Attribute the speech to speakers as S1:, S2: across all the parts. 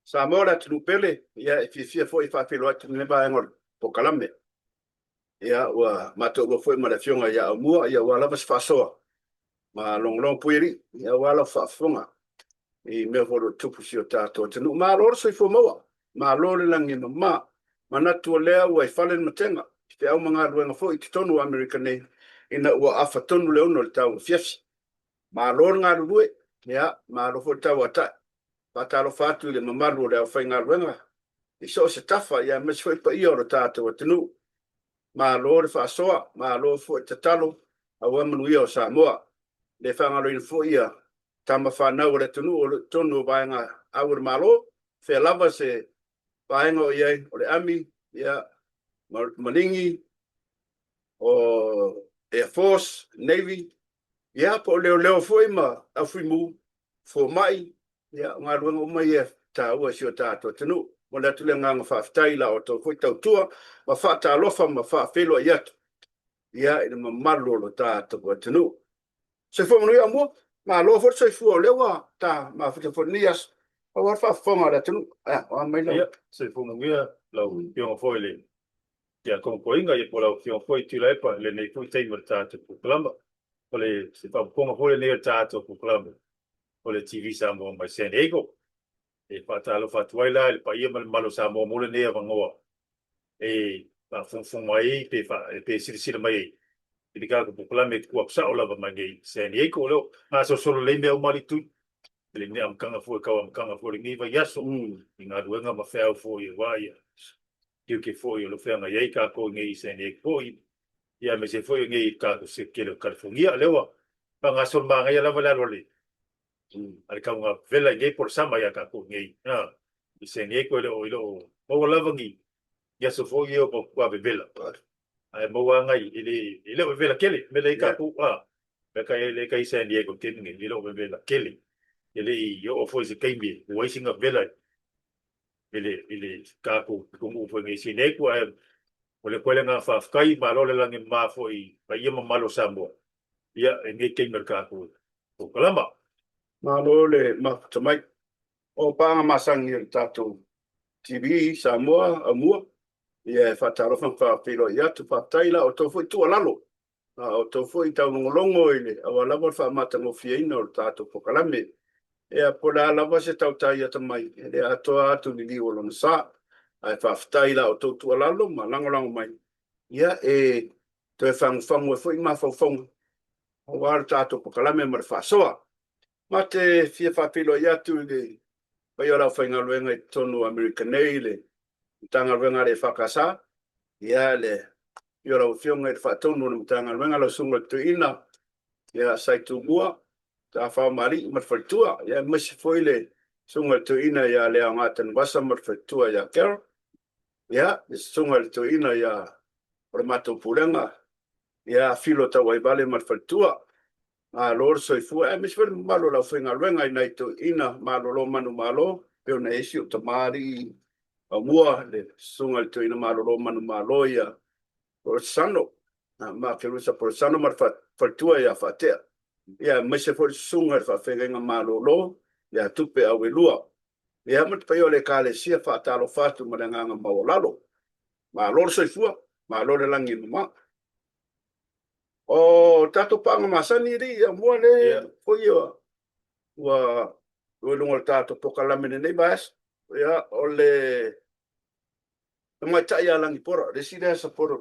S1: Samoa le atunuu pele, ia e fiafia foi e faafeiloai atu i lenei vaega o le polokalame. Ia ua mataulua foi ma le Afioga ia Aumua, ia aua lava se faasoa ma logologo Puialii, ia aua lau faafofoga i mea foi o lo o tutupu i si o tatou atunuu. Malo le soifua maua, malo le lagi e mama. Manatu o lea ua i fale le matega, i feau ma galuega foi i totonu o Amerika nei, ina ua afa tonu le 6 i le tauafiafi. Malo le galulue, ia malo foi le tauatai. Faatalofa atu i le mamalu o le aufaigaluega i so o se tafa, ia aemaise foi paia o lo tatou atunuu. Malo le faasoa, malo foi le tatalo, aua manuia o Samoa. E le faagaloina foi ia tama fanau a le atunuu o lo o i totonu o vaega au o le Malo, fea lava se vaega o i ai, o le Army, ia, Maligi, o Air Force, Navy, ia, po o leoleo foi ma aufuimu, fomai, ia, o galuega uma ia e taua i si o tatou atunuu. Momoli atu le agaga faafetai i la outou foi tautua ma faatalofa ma faafeiloai atu ia i le mamalu o lo tatou atunuu. Soifua manuia Aumua, malo foi le soifua o lea ua ta mafuta foi i lenei aso, aua le faafofoga a le atunuu. Ia, o a mai lau.
S2: Ia, soifua manuia lau Afioga foi i le Tiakono Toeaina, ia po o lau Afioga foi Tuilaepa i lenei foi taimi o le tatou polokalame. O le se faaopoopoga foi lenei o le tatou polokalame o le TV Samoa mai San Diego. E faatalofa atu ai la i le paia ma le mamalu o Samoa mo lenei avanoa e faafogafoga mai ai pe, pe silasila mai ai i le tatou polokalame e tutu atu sao lava mai nei i San Diego. O lea o gasolosolo lelei mea uma alii Tui i lenei amataga foi, tau amataga foi o lenei vaiaso i galuega ma feau foi aua ia tiute foi o lo o feagai ai tatou nei i San Diego foi, ia aemaise foi o nei i le tatou Sekele o Kalifornia. O lea ua faagasolo manaia lava le alu a le a le tauga vevela i nei polosama ia tatou nei i San Diego. E le o e le o maua lava ni ni aso foi ia o matua vevela, ae maua lava nai e le e le o vevela tele mea lea i tatou a mea kai lea kai San Diego i le taimi nei e le o vevela tele. E le i oo foi i se taimi e ua ai sina vela i le i le tatou pitonuu foi nei i San Diego, ae o le koe le agaga faafetai, malo le lagi e mama foi i paia ma mamalu o Samoa ia i lenei taimi o le tatou polokalama.
S1: Malo le mafuta mai. O paaga masani o le tatou TV Samoa Aumua, ia e faatalofa ma faafeiloai atu. Faafetai i la outou foi tuualalo, la outou foi taulogologo i le aua lava le faamatagofieina o le tatou polokalame. Ia po o le a lava se tautai atamai, e le atoa atu liliu o lona sa. Ae faafetai i la outou tuualalo ma lagolago mai, ia e toe fagufagu ai foi mafaufauga aua le tatou polokalame ma le faasoa. Ma te fia faafeiloai atu i le paia o le aufaigaluega i totonu o Amerika nei, le Matagaluega a le EFKS, ia le afio o lau Afioga i le Faatonu o le Matagaluega, lau Susuga i le Toeaina, ia Sai Tumua, Tafao Maali'i ma le Faletua, ia aemaise foi le Susuga i le Toeaina ia Leaoga Tanuvasa ma le Faletua ia Carol, ia le Susuga i le Toeaina ia o le matou Pulega, ia Filo Tauaivale ma le Faletua. Malo le soifua, aemaise foi le mamalu o le aufaigaluega i nai toeaiina malolo manumalo, pei ona i ai si ou tamalii Aumua, le susuga i le toeaina malolo manumalo ia Polosano, Makerusa Polosano ma le faletua ia Faatea, ia aemaise foi le susuga i le faafeagaiga malolo ia Tupe Auelua. Ia ma le paia o le Ekalesia, faatalofa atu ma le agaga maualalo. Malo le soifua, malo le lagi e mama. O tatou paaga masani alii Aumua le foi ua ua i luga o le tatou polokalame i lenei vaiaso. Ia, o le tamaitai ia Lagipora, le isi lea supporter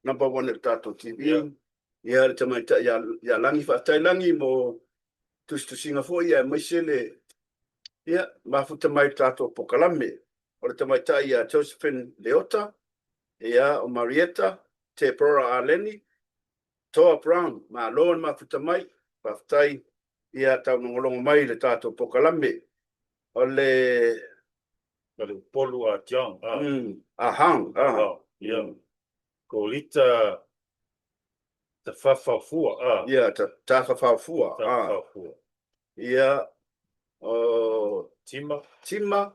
S1: number one i le tatou TV. Ia, le tamaitai ia Lagi, faafetai Lagi mo tusitusiga foi aemaise le ia mafuta mai i le tatou polokalame. O le tamaitai ia Josephine Leota, ia, o Marietta, Deborah Aleni, Toa Brown, malo le mafuta mai, faafetai ia taulogologo mai i le tatou polokalame. O le.
S2: O le Upolu a John, a.
S1: A Hang, a.
S2: Ia. Kolita Tafafafua, a.
S1: Ia, Tafafafua, a.
S2: Tafafafua.
S1: Ia, o.
S2: Tima.
S1: Tima,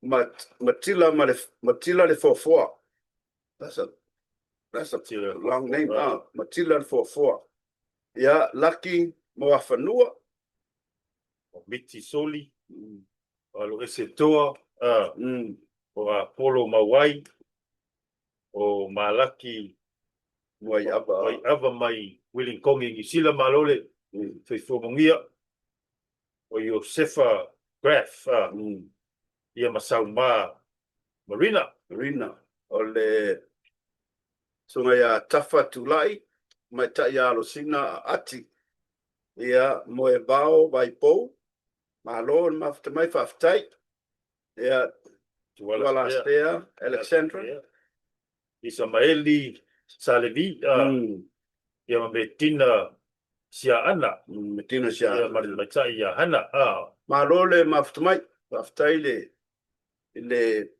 S1: Matila ma le, Matila le Foafoa. That's a, that's a long name. Ah, Matila le Foafoa. Ia, Laki Moafanua.
S2: O Miti Soli. O Aloese Toa, o Apolo Mauai, o Malaki Waiava mai Wilinkoni i Niu Sila, malo le soifua manuia. O Iosefa Graff, ia ma Sauma Marina.
S1: Marina. O le susuga ia Tafa Tulai, tamaitai ia Alosina Aati, ia Moevao Vaipou, malo le mafuta mai, faafetai. Ia Tuala Astea, Alexandra.
S2: Isamaeli Salevi, ia ma Metina Siaana.
S1: Metina Siaana.
S2: Ia ma le tamaitai ia Hana.
S1: Malo le mafuta mai, faafetai le i le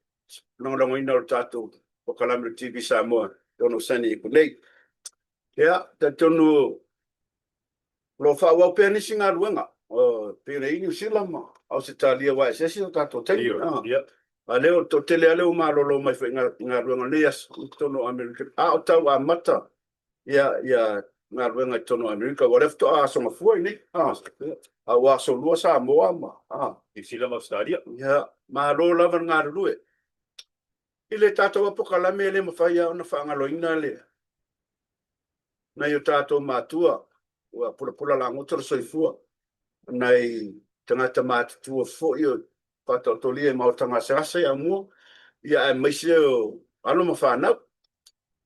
S1: lagolagoina o le tatou polokalame o le TV Samoa i ona saini i nei. Ia, talitonu o lo o faaauau pea nisi galuega pei ona i ai Niu Sila ma Ausetalia aua e eseese o tatou taimi. A lea o le toatele lava lea ua malolo mai foi i galuega o lenei aso i totonu o Amerika, a o tau amata ia galuega i totonu o Amerika, aua o lea faatoa aso Gafua i nei, a ua aso Lua Samoa ma
S2: Niu Sila ma Ausetalia.
S1: Ia, malo lava le galulue. I le tatou apokalame e le mafai lava ona faagaloina le nai o tatou matua ua pulapula lagoto le soifua, nai tagata matutua foi o faataotolia i maota gasegase i Aumua, ia aemaise o alo ma fanau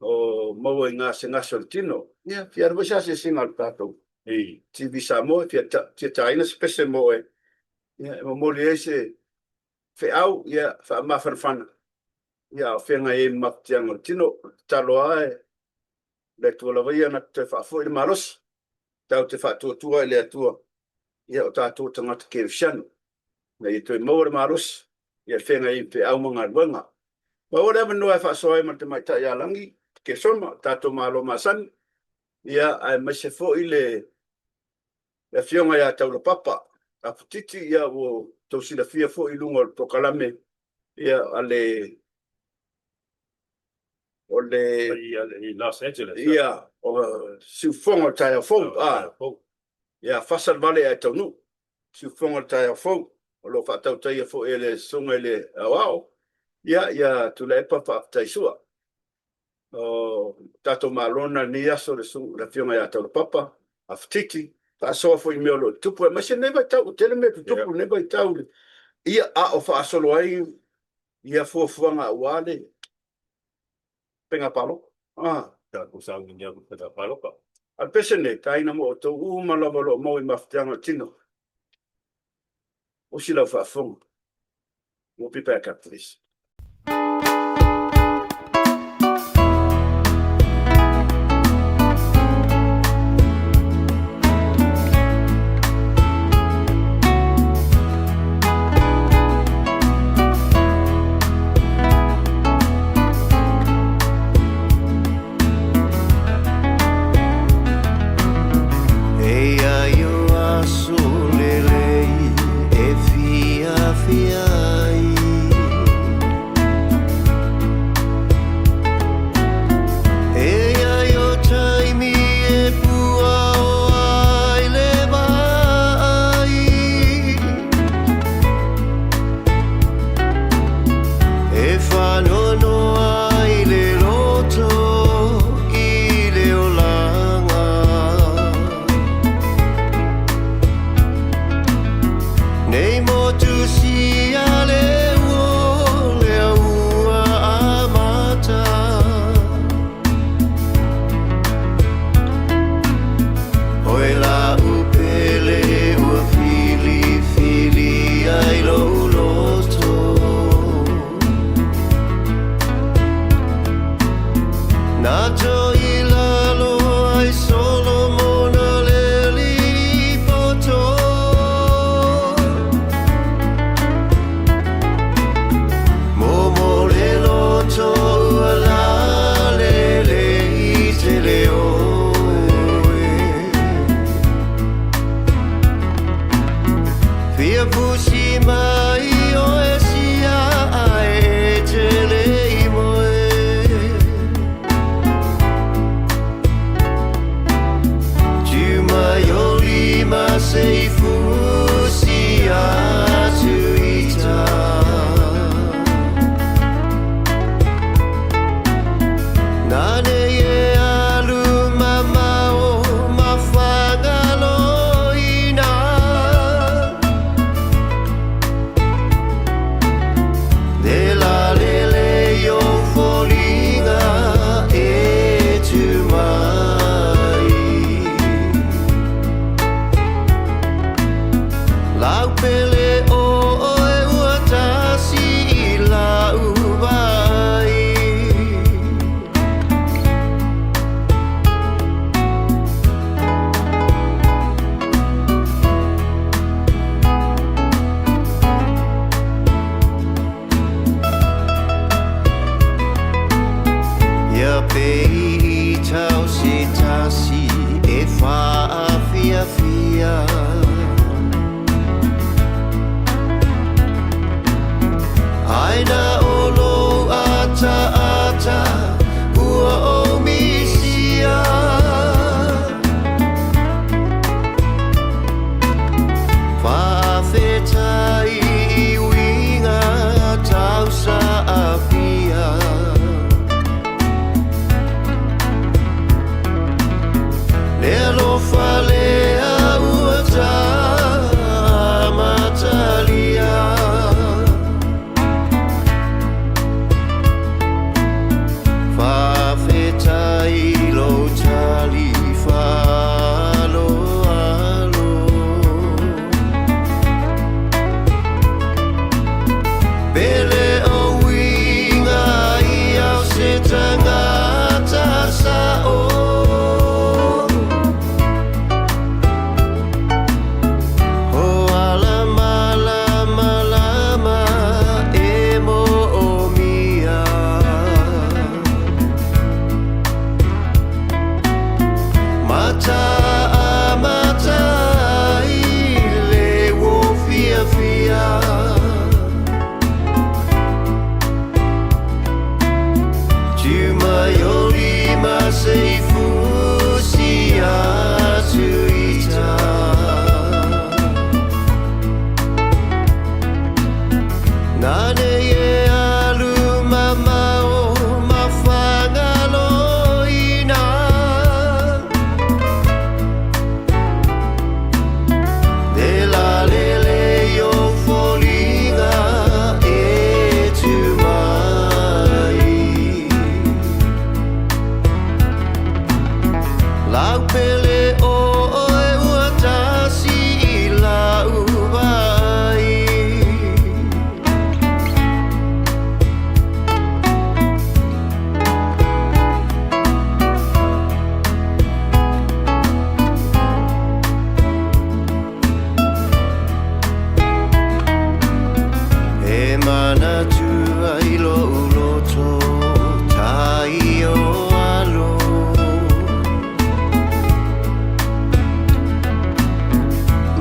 S1: o maua i gasegase o le tino. Ia, fia alu foi se asiasiga a le tatou TV Samoa, fia tiataina se pese mo oe, ia, e momoli ai se feau, ia, faamafanafana, ia, a o feagai ai ma mafatiaga o le tino. O le tatalo lava e le Atua lava ia na te toe faafoi le malosi, tatou te faatuatua i le Atua, ia o tatou tagata kerisiano, ina ia toe maua le malosi, ia feagai ai ma feau ma galuega. Maua le avanoa e faasoa ai ma le tamaitai ia Lagi Kesona, o tatou malo masani, ia aemaise foi le Afioga ia Taulapapa Aputiti, ia ua outou silafia foi i luga o le polokalame ia a le o le
S2: i Los Angeles.
S1: Ia, o Siufofoga o le Taeao Fou. A, ia fasa le vale ae taunuu. Siufofoga o le Taeao Fou, o lo o faatautaia foi e le Susuga i le Aoao, ia, ia Tuilaepa Faafetai Sua. O tatou malo na lenei aso le le Afioga ia Taulapapa, Afutiti, faasoa foi i mea o lo o tutupu, aemaise lenei vaitau, ua tele mea tutupu lenei vaitau, ia, a o faasolo ai ia fuafuaga aua le faiga palota.
S2: Ah. Tatou sauni atu faiga palota.
S1: A le pese nei, taina mo outou uma lava o lo o maua i mafatiaga o le tino. Usi lau faafofoga. We'll be back after this.
S3: Pele o uiga ia o se tagata sa'o. O ala malamalama e mo'omia. Mata amata ai le uo fiafia. Tiu mai o lima se i fusi atu i ta. Nanei e alu mamao ma Fagaloina. Le lalele i o foliga e tu mai. Lau pele o oe ua tasi i lau vaai. E manatu ai lo'u loto ta i o alo.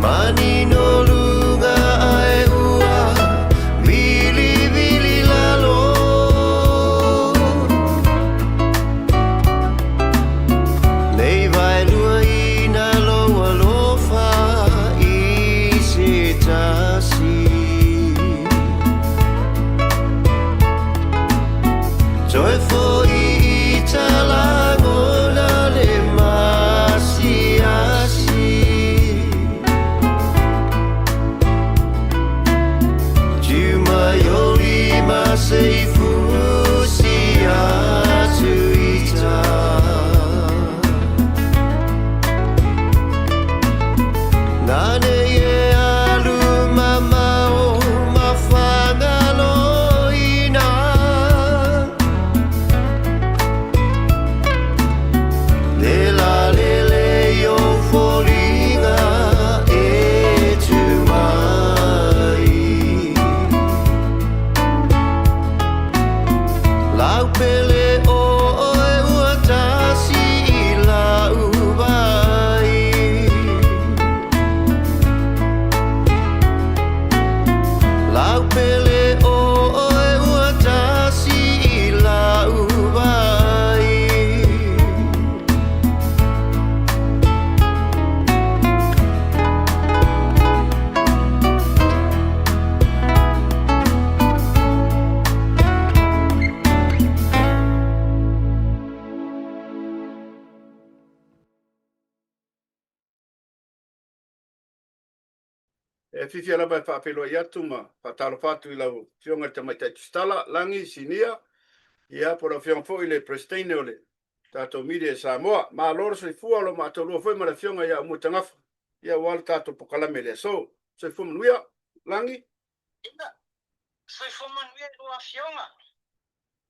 S3: Manino luga ae ua vilivili lalo. Nei vaeluaina lou alofa i se tasi. Toe fo'i i talagona le maasiasi. Tiu mai o lima se i fusi atu i ta. Nanei e alu mamao ma Fagaloina. Le lalele i o foliga e tu mai. Lau pele o oe ua tasi i lau vaai. Lau pele o oe ua tasi i lau vaai.
S1: E fiafia lava e faafeiloai atu ma faatalofa atu i lau Afioga i le Tamaitai Tusitala, Lagi Sinia, ia po o lau Afioga foi i le Peresetene o le tatou Media i Samoa. Malo le soifua, o lo o matou foi ma le Afioga ia Aumua Tagafa, ia aua le tatou polokalame i le aso. Soifua manuia, Lagi.
S4: Ia, soifua manuia i lua Afioga.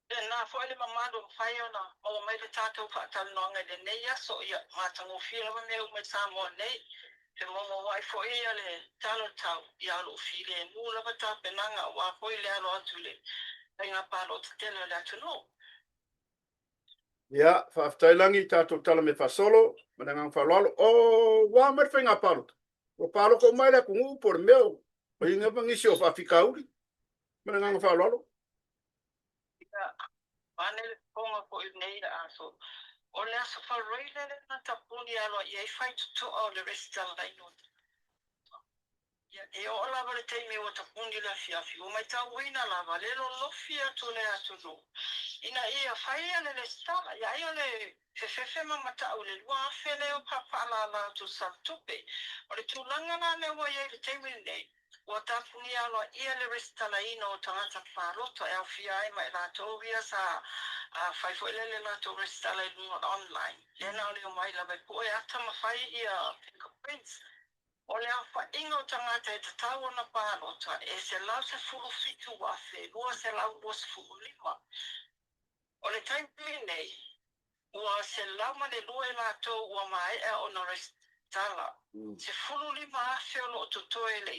S4: Tēnā foi le mamalu ua mafai ona maua mai le tatou faatalanoaga i lenei aso. Ia, matagofie lava mea uma i Samoa nei. E momoai foi ia le tala o le tau, ia o lo o filemu lava tapenaga aua foi le alo atu i le faiga palota tele o le atunuu.
S1: Ia, faafetai Lagi i tatou tala mea faasolo, ma le agaga faaaloalo. O ua mai le faiga palota? Ua palota uma ai le atunuu po o le mea o i ai nisi o faafitauli? Ma le agaga faaaloalo.
S4: Ia, vaeane le fofoga foi i lenei aso. O le aso Faraile lea na tapuni aloaia ai faitotoa o le resitalaina o Ia, e oo lava le taimi ua tapuni le afiafi, ua maitauina lava le lolofi atu o le atunuu ina ia faia le resitala. Ia, ai o le fefefe ma matau i le 2000 lea o faalala atu o le Salatupe. O le tulaga la lea ua i ai i le taimi lenei, Ua tapunia aloaia le resitalaina o tagata palota e aofia ai ma i latou ia sa fai foi lea le latou resitala i luga o le online, lea na o le omai lava e pue ata ma fai ia fingerprints. O le aofaiga o tagata e tatau ona palota e 117,225. O le taimi nei, ua 102 i latou ua maea ona resitala. 15,000 o lo o totoe e le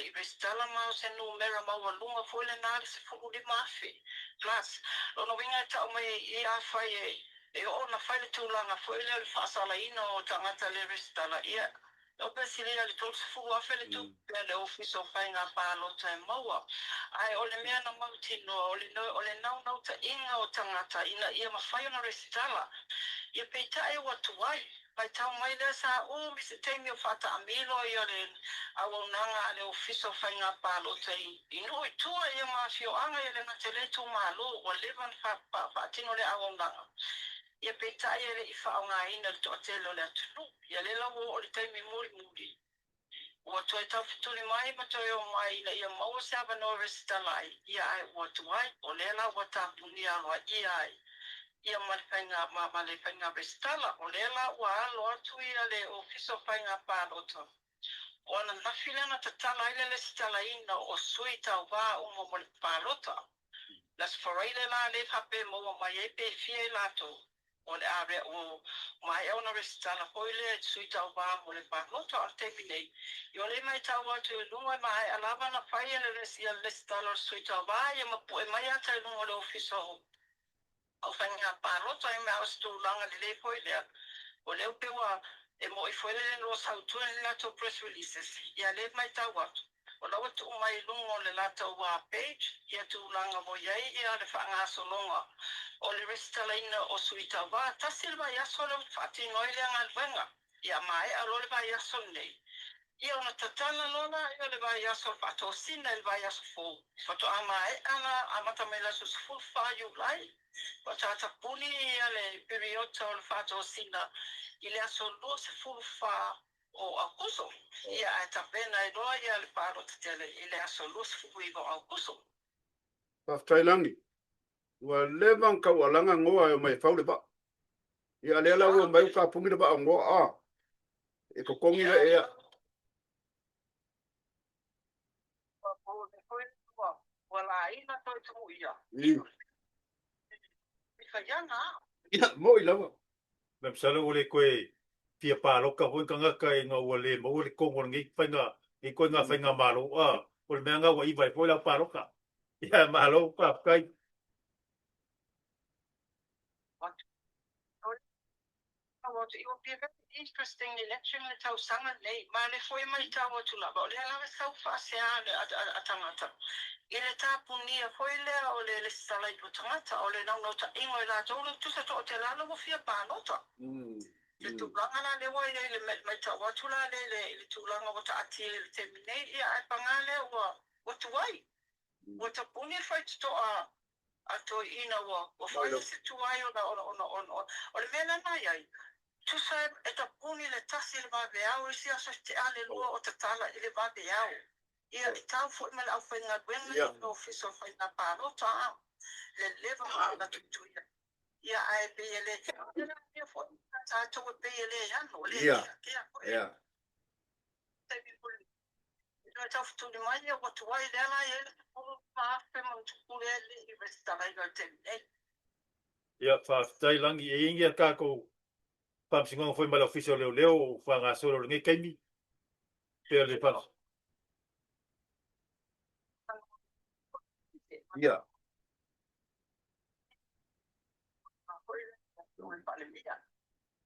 S4: i resitala ma o se numera maualuga foi lena le 15,000 plus. Lona uiga e tau mai i i afai e oo ona fai le tulaga foi lea o le faasalaina o tagata le resitala, ia O pe silia i le 30,000 le tupe a le Ofisa o Faiga Palota e maua. Ae o le mea na mautinoa, o le o le naunautaiga o tagata ina ia mafai ona resitala. Ia peitai ua tuai. Matau mai lea sa umi se taimi o faataamilo ia le auaunaga a le Ofisa o Faiga Palota i i nuu i tua ia ma afioaga ia le gata i lea itumalo ua leva ona faatino lea auaunaga. Ia peitai e le i faaaogaina e le toatele o le atunuu. Ia lea la ua oo i le taimi mulimuli, ua toe taufetuli mai ma toe omai ina ia maua se avanoa e resitala ai, ia ae ua tuai, o lea la ua tapunia aloaia ai ia ma le faiga, ma, ma le faiga resitala. O lea la ua alo atu ia le Ofisa o Faiga Palota, o ananafi lea na tatala ai le resitalaina o sui tauva uma mo le palota. Le Aso Faraile la lea faapea e maua mai ai pe fia i latou o le a ua maea ona resitala foi lea i sui tauva mo le palota. A o le taimi nei, ia o lea e matau atu i luga e maea lava ona fai ia le resitala o le sui tauva ia ma pue mai ata i luga o le Ofisa o Faiga Palota. Ia ma o se tulaga lelei foi lea, o lea pei ua e mo'i foi lele o lo o sautua i latou press releases, ia lea e matau atu o la ua tuu mai i luga o le latou page ia tulaga ua i ai ia le faagasologa o le resitalaina o sui tauva. Tasi le vaiaso lea ua faatino ai lea galuega, ia maea loa le vaiaso lenei, ia ona tatala loa lea o le vaiaso o le faatosina i le vaiaso fou, faatoa maea la amata mai le aso 14 Iulai, faatoa tapuni ia le piriota o le faatosina i le aso 24 o Aukuso, ia ae tapena ai loa ia le palota tele i le aso 29 o Aukuso.
S1: Faafetai Lagi. Ua leva ona taualaga Noa e omai e fau le vaa. Ia a lea la ua omai ua tapuni le vaa o Noa a. E totogi le ea.
S4: Ua laina toe tuu ia.
S1: Ia, moi lava.
S2: Me masalo ua le toe fia paloka foi ni tagata ina ua le maua le tonu o lenei faiga, lenei ituaiga faigamalo, a o le mea lena ua iva ai foi lau paloka. Ia, malo, faafetai.
S4: It will be a very interesting election le tausaga lenei. Ma o lea foi e matau atu lava, o lea lava e sau faasea a tagata i le tapunia foi lea o le lesitala i tua tagata, o le naunautaiga o i latou le tusa toatelala ua fia palota. Le tulaga la lea ua i ai le matau atu la lea i le tulaga ua taatia i le taimi nei, ia ae paga lea ua tuai. Ua tapuni le faitotoa a toeaiina ua ua fai se tuai ona ona ona ona o le mea lena i ai, tusa e tapuni le tasi i le vaveao, isi aso e tea le lua o tatala i le vaveao. Ia e tau foi ma le aufaigaluega i le Ofisa o Faiga Palota a le leva ona tuituia. Ia ae pei e le ia foi tatou e pei e le ano, le keakea foi. Taimi foi E toe taufetuli mai ia ua tuai lea la e i ai le 15,000 ma tupu lea e le i resitalaina i le taimi nei.
S2: Ia, faafetai Lagi. E i ai ni a tatou faamasinoga foi ma le Ofisa o Leoleo o faagasolo i lenei taimi? Pe o le faamasinoga.
S1: Ia.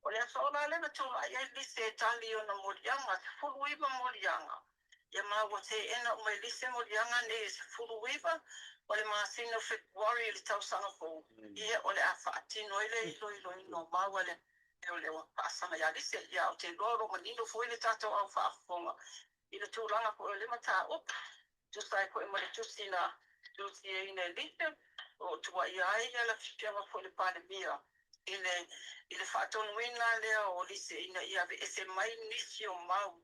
S4: O le aso la lea na tulai ai Lise e tali i ona moliaga, 19 moliaga. Ia ma ua teena uma e Lise moliaga nei e 19 o le masina o Fepuari i le tausaga fou. Ia, o le a faatino ai le iloiloina o mau a le leoleo faasaga ia Lise. Ia, ou te iloa o lo o manino foi le tatou au faafofoga i le tulaga foi o lea mataupu. Tusa ai foi ma le tusi na tusiaina e Lise, o lo o tuuaia ai le Afioga foi i le Palemia i le i le faatonuina lea o Lise ina ia aveese mai nisi o mau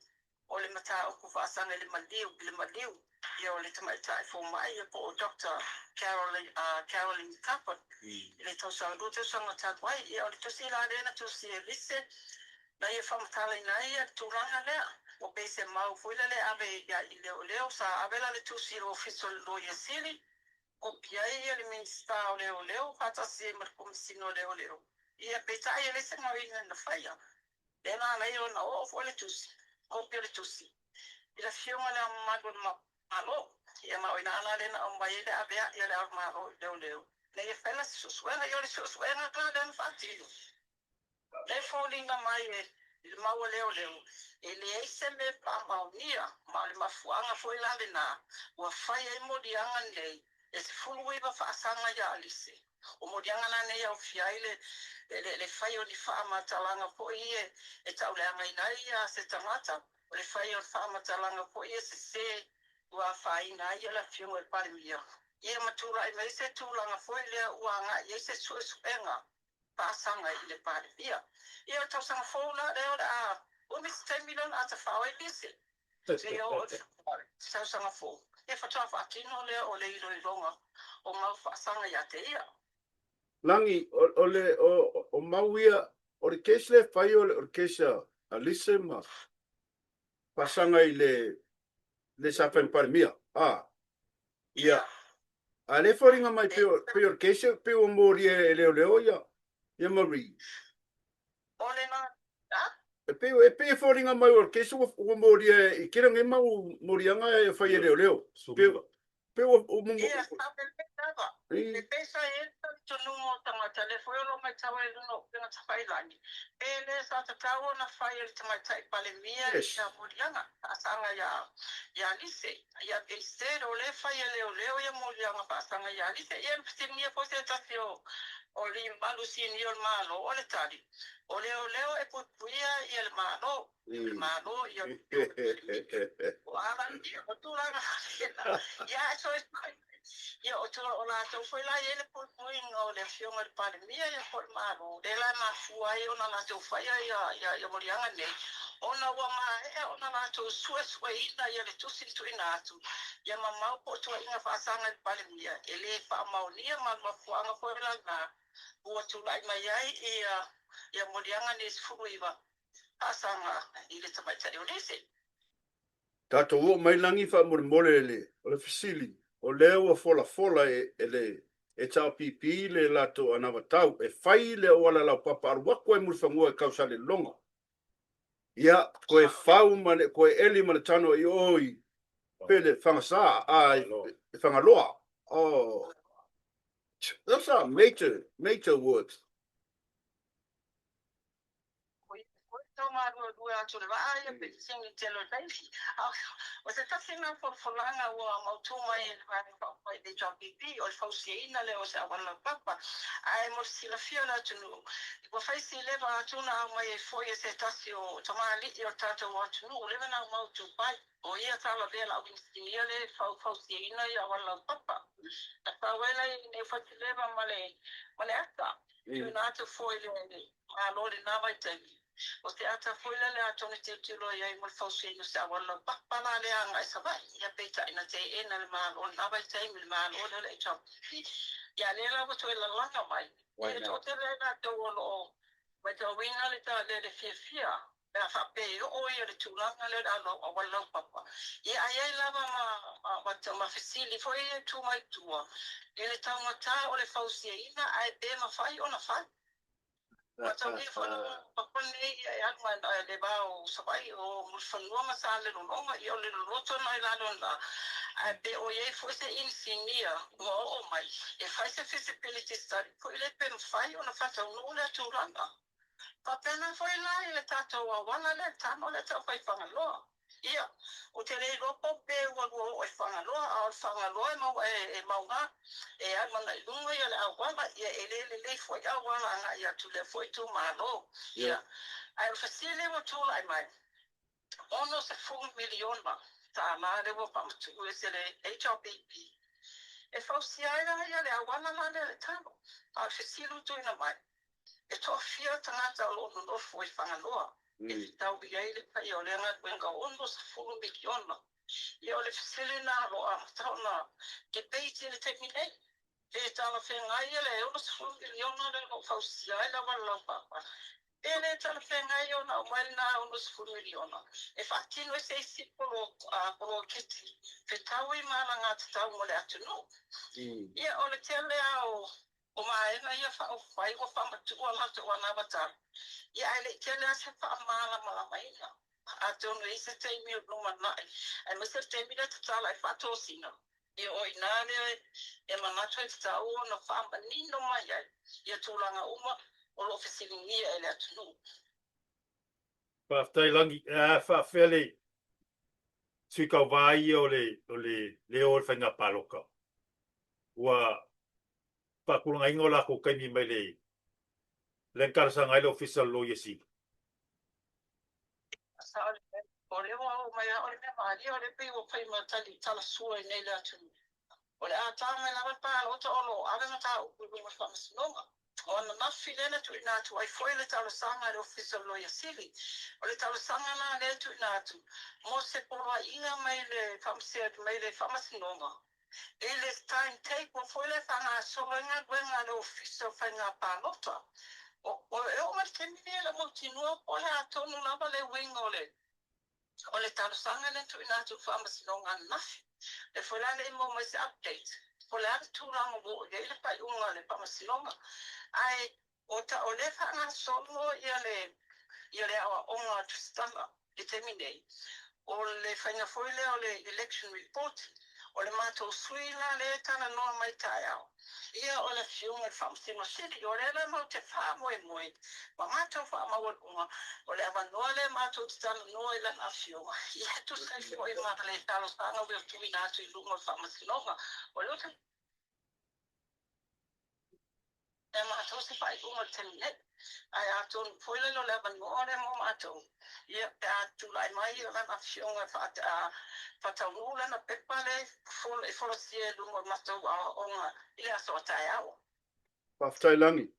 S4: o le mataupu faasaga i le maliu i le maliu ia o le tamaitai fomai ia po o Doctor Carolyn Carolyn Cuthbert i le tausaga lua tausaga talu ai. Ia o le tusi la lea na tusi e Lise na ia faamatalaina ai le tulaga lea. Ua pei se mau foi lele e ave ia i leoleo, sa ave la le tusi i le Ofisa o le Loia Sili, kopi ai ia le Minisita o Leoleo faatasi ai ma le Komesina o Leoleo. Ia, peitai e leai se gaoioiga na faia. Lea na ala ai ona oo foi le tusi, kopi o le tusi, i le Afioga i Le Ao Mamalu o le Malo. Ia ma o i ina la lea na aumai ai le avea'i a Le Ao o le Malo i leoleo, ina ia fai la se suesuega. Ia o le suesuega la lea na faatino. E foliga mai i le mau a leoleo, e leai se mea e faamaonia, ma o le mafuaaga foi la lena ua fai ai moliaga nei e 19 faasaga ia Alise. O moliaga la nei e aofia ai le le fai o ni faamatalaga foi e tauleagaina ai se tagata, o le fai o faamatalaga foi e sese ua afaina ai le Afioga i le Palemia, ia ma tulai mai se tulaga foi lea ua agai ai se suesuega faasaga i le Palemia. Ia o le tausaga fou la lea o le a umi se taimi lea o le a tafao ai lisi seia oo i le tausaga fou, ia faatoa faatino lea o le iloiloga o mau faasaga ia te ia.
S1: Lagi, o le, o mau ia, o le case lea e fai o le case a Lise ma faasaga i le le sa fai ma Palemia. A, ia, a lea e foliga mai pei o, pei o le case pei ua molia e leoleo ia, ia Marie.
S4: O le na, a?
S1: E pei, e pei e foliga mai o le case ua, ua molia i kila nei mau moliaga e fai e leoleo. Pei, pei ua, ua,
S4: Ia, sa lelei lava. E pei sa i ai le talitonuga o tagata, lea foi o lo o matau ai i luga o upega tafailagi, pe le sa tatau ona fai e le Tamaitai Palemia ia moliaga faasaga ia ia Lise. Ia, instead o lea e fai e leoleo ia moliaga faasaga ia Lise. Ia, na fesiligia foi se tasi o o alii mamalu sinia o le Malo, o le tali, o leoleo e puipuia ia le Malo. Le Malo ia o ala ia o tulaga faapena ia ae so ia o tulaga o latou foi la e i ai le puipuiga o le afioga i le Palemia ia po o le Malo lea la e mafua ai ona latou faia ia ia ia moliaga nei ona ua maea ona latou suesueina ia le tusi na tuuina atu ia ma mau po o tuuaiga faasaga i le Palemia e le faamaonia ma le mafuaaga foi la lena ua tulai mai ai ia ia moliaga nei 19 faasaga i le tamaitai o Lise.
S1: Tatou oo mai lagi faamolemole le o le fesili, o lea ua folafola e e le HRPP le latou anavatau e fai le auala laupapa alu atu ai Mulifanua i Kausaleleloga. Ia, toe fau ma le toe eli ma le tano i o i Pele, Fagasa, a i Fagaloa. Oh, those are major, major works.
S4: Ko ia koe tau māruarua atu le vaa ia pe tini tele o taimi. O se tasi lena folafolaga ua mautū mai e le Vaega Faaupufai i le HRPP o le fausiaina lea o se auala laupapa. Ae mo le silafia o le atunuu, ua fai sileva atu na aumai ai foi e se tasi o tamalii o le tatou atunuu ua leva na aumau i Dubai. O ia sa lavea le au inisinia lea e fausiaina ia auala laupapa. Na fau ai la i nei Fatu-Leva ma le ata. Tuuina atu foi le Malo i lena vaitaimi. O se ata foi lea le atonu e tilotilo i ai mo le fausiaina o se auala laupapa la lea agai Savaii. Ia peitai na teena e le Malo i lena vaitaimi, le Malo lea o le HRPP. Ia lea la ua toe lalaga mai, ia e toatele ai latou o lo o matauina le le fiafia pe a faapea e oo ia le tulaga lea o le auala laupapa. Ia ae i ai lava ma ma fesili foi ia e tu mai tua i le taugata o le fausiaina ae pe mafai ona fai. Mataulia foi le papa nei ia e alu mai le va o Savaii o Mulifanua ma Salelologa, ia o le loloto lena i lalo i ina, ae pe o i ai foi se inisinia ua oo mai e fai se feasibility study foi lea pe mafai ona faataunuu lea tulaga. Faapena foi la i le tatou auala lea, le tano lea tau fai i Fagaloa. Ia, ou te le iloa po o pe ua lua oo i Fagaloa, a o le Fagaloa e mau, e mauga, e alu agai i luga ia le auala, ia e le lelei foi auala agai atu i lea foi itumalo. Ia, ae o le fesili ua tulai mai, $60 miliona tālā lea ua faamatuu ese le HRPP e fausia ai la ia le auala la lea i le talo. A o le fesili ua tuuina mai, E toafia tagata o lo o nonofo i Fagaloa e fetau i ai le paia o lea galuega $60 miliona. Ia o le fesili lena o lo o amata ona debate i le taimi nei. Pe talafeagai le $60 miliona lea o lo o fausia ai le auala laupapa. E le talafeagai ona aumai lena 60 miliona e faatino ai se isi poloketi fetaui ma alagatatau mo le atunuu. Ia, o le tele lava o vaega ia faaupufai ua faamatuu a latou anavatala, ia ae le i tele lava se faamalamalamaina. Atonu e i ai se taimi o lumanai, aemaise le taimi lea e tatala ai faatosina, ia o i ina lea e manatu e tatau ona faamanino mai ai ia tulaga uma o lo o fesiligia e le atunuu.
S2: Faafetai Lagi. E a faafefea le sui tauva ia o le o le leo o le faiga palota ua faatulagaina o latou taimi mai le lea na talosaga ai le Ofisa o le Loia Sili.
S4: Sao lelei. O lea ua oo mai lava, o le mea malie o lea pei ua fai ma tali talasua i nei le atunuu. O le a ta mai lava le palota o lo o ave mataupu i luma o le Faamasinoga. O ananafi lea na tuuina atu ai foi le talosaga a le Ofisa o le Loia Sili. O le talosaga la lea e tuuina atu mo se poloaiga mai le mai le Faamasinoga i le timetable foi lea e faagasolo ai galuega a le Ofisa o Faiga Palota. O, e oo mai le taimi lenei e le o mautinoa po o le a tonu lava le uiga o le o le talosaga lea na tuuina atu i le Faamasinoga ananafi. O lea foi la e le i maua mai se update po o le a le tulaga ua oo i ai le faaiuga a le Faamasinoga. Ae o ta, o lea e faagasolo ia le ia le aoaoga a Tusitala i le taimi nei, o le faiga foi lea o le election report, o le matou sui la lea e talanoa mai taeao, ia o le Afioga i le Faamasino Sili, o lea la matou te faamoemoe ma matou faamaualuga, o le avanoa lea matou te talanoa i lana Afioga, ia e tusa ai foi ma le talosaga ua tuuina atu i luma o le Faamasinoga. O lea ou te. E matou se faaiuga i le taimi nei, ae atonu foi lele o le avanoa lea mo matou, ia, pe a tulai mai lana afioga e faataunuu lana pepa lea e folasia i luma o le matou aoaoga i le aso a taeao.
S1: Faafetai Lagi.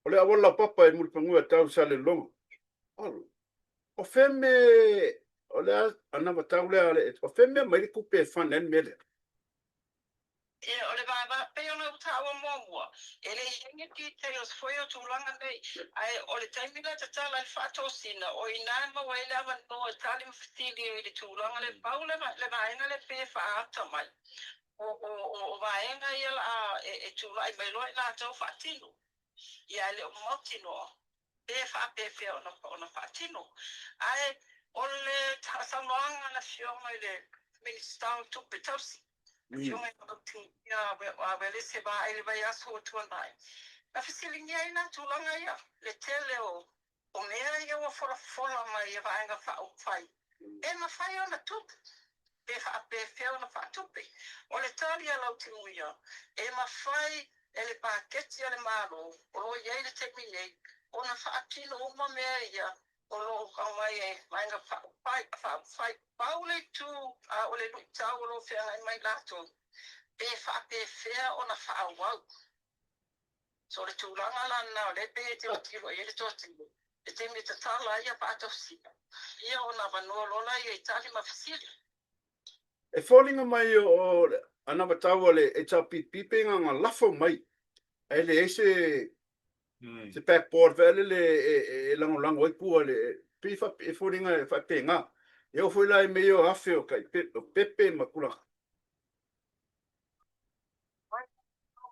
S1: O le auala laupapa e mulifanua e tau i Salelologa. O fea me o le anavatau lea a le o fea mea mai le tupe e fund ai le mea lea?
S4: Ia, o le vaavaa, pei ona ou taua muamua, e le i i ai ni details foi o tulaga nei, ae o le taimi lea e tatala ai le faatosina, o i ina e maua ai le avanoa e tali ma fesili ai i le tulaga lea, pau le le vaega lea pei e faaata mai, o, o, o vaega ia la a e, e tulai mai loa i latou faatino. Ia, ae le o mautinoa pe faapefea ona, ona faatino. Ae o le saunoaga a le Afioga i le Minisita o Tupe Tausi, Afioga i le Uelese Vaai i le vaiaso ua tuanai, na fesiligia ai nā tulaga ia, le tele o o mea ia ua folafola mai i vaega faaupufai, e mafai ona tupu, pe faapefea ona faatupe. O le tali a Lautimuia, e mafai e le paketi a le Malo o lo o i ai i le taimi nei ona faatino uma mea ia o lo o aumai e vaega faaupufai. Pau le itu a o le luitau o lo o feagai mai latou, pe faapefea ona faaauau. So o le tulaga la lena o lea e pei e tilotilo i ai le toatele, le taimi e tatala ai ia faatausiga, ia ona avanoa loa laia i tali ma fesili.
S1: E foliga mai o le anavatau a le HRPP pei na ona lafo mai ae leai se se backboard foi lele e lagolago ai tua le pei e foliga e faapena. E oo foi la i mea ia o afe o tai o pepe ma tulaga.
S4: Mai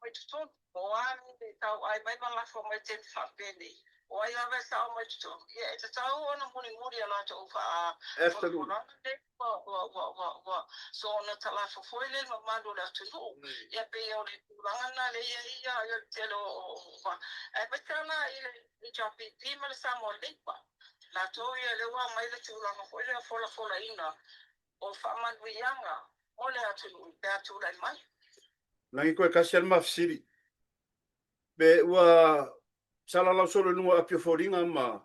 S4: mai totonu, o a le tauai mai ma lafo mai taimi faapenei, o ai lava e sao mai totonu, ia e tatau ona mulimuli a latou faafolafolaga nei ua, ua, ua, ua, ua soona talafo foi le mamalu o le atunuu. Ia pei o le tulaga lena lea e i ai ia, ia le tele o, o, o, aemaise lava la i le HRPP ma le Samoa Labour, latou ia lea ua aumai le tulaga foi lea o folafolaina o faamanuiaga mo le atunuu pe a tulai mai.
S1: Lagi koe kasi a le mafesili. Pe ua salalau solo i luga o api o foliga ma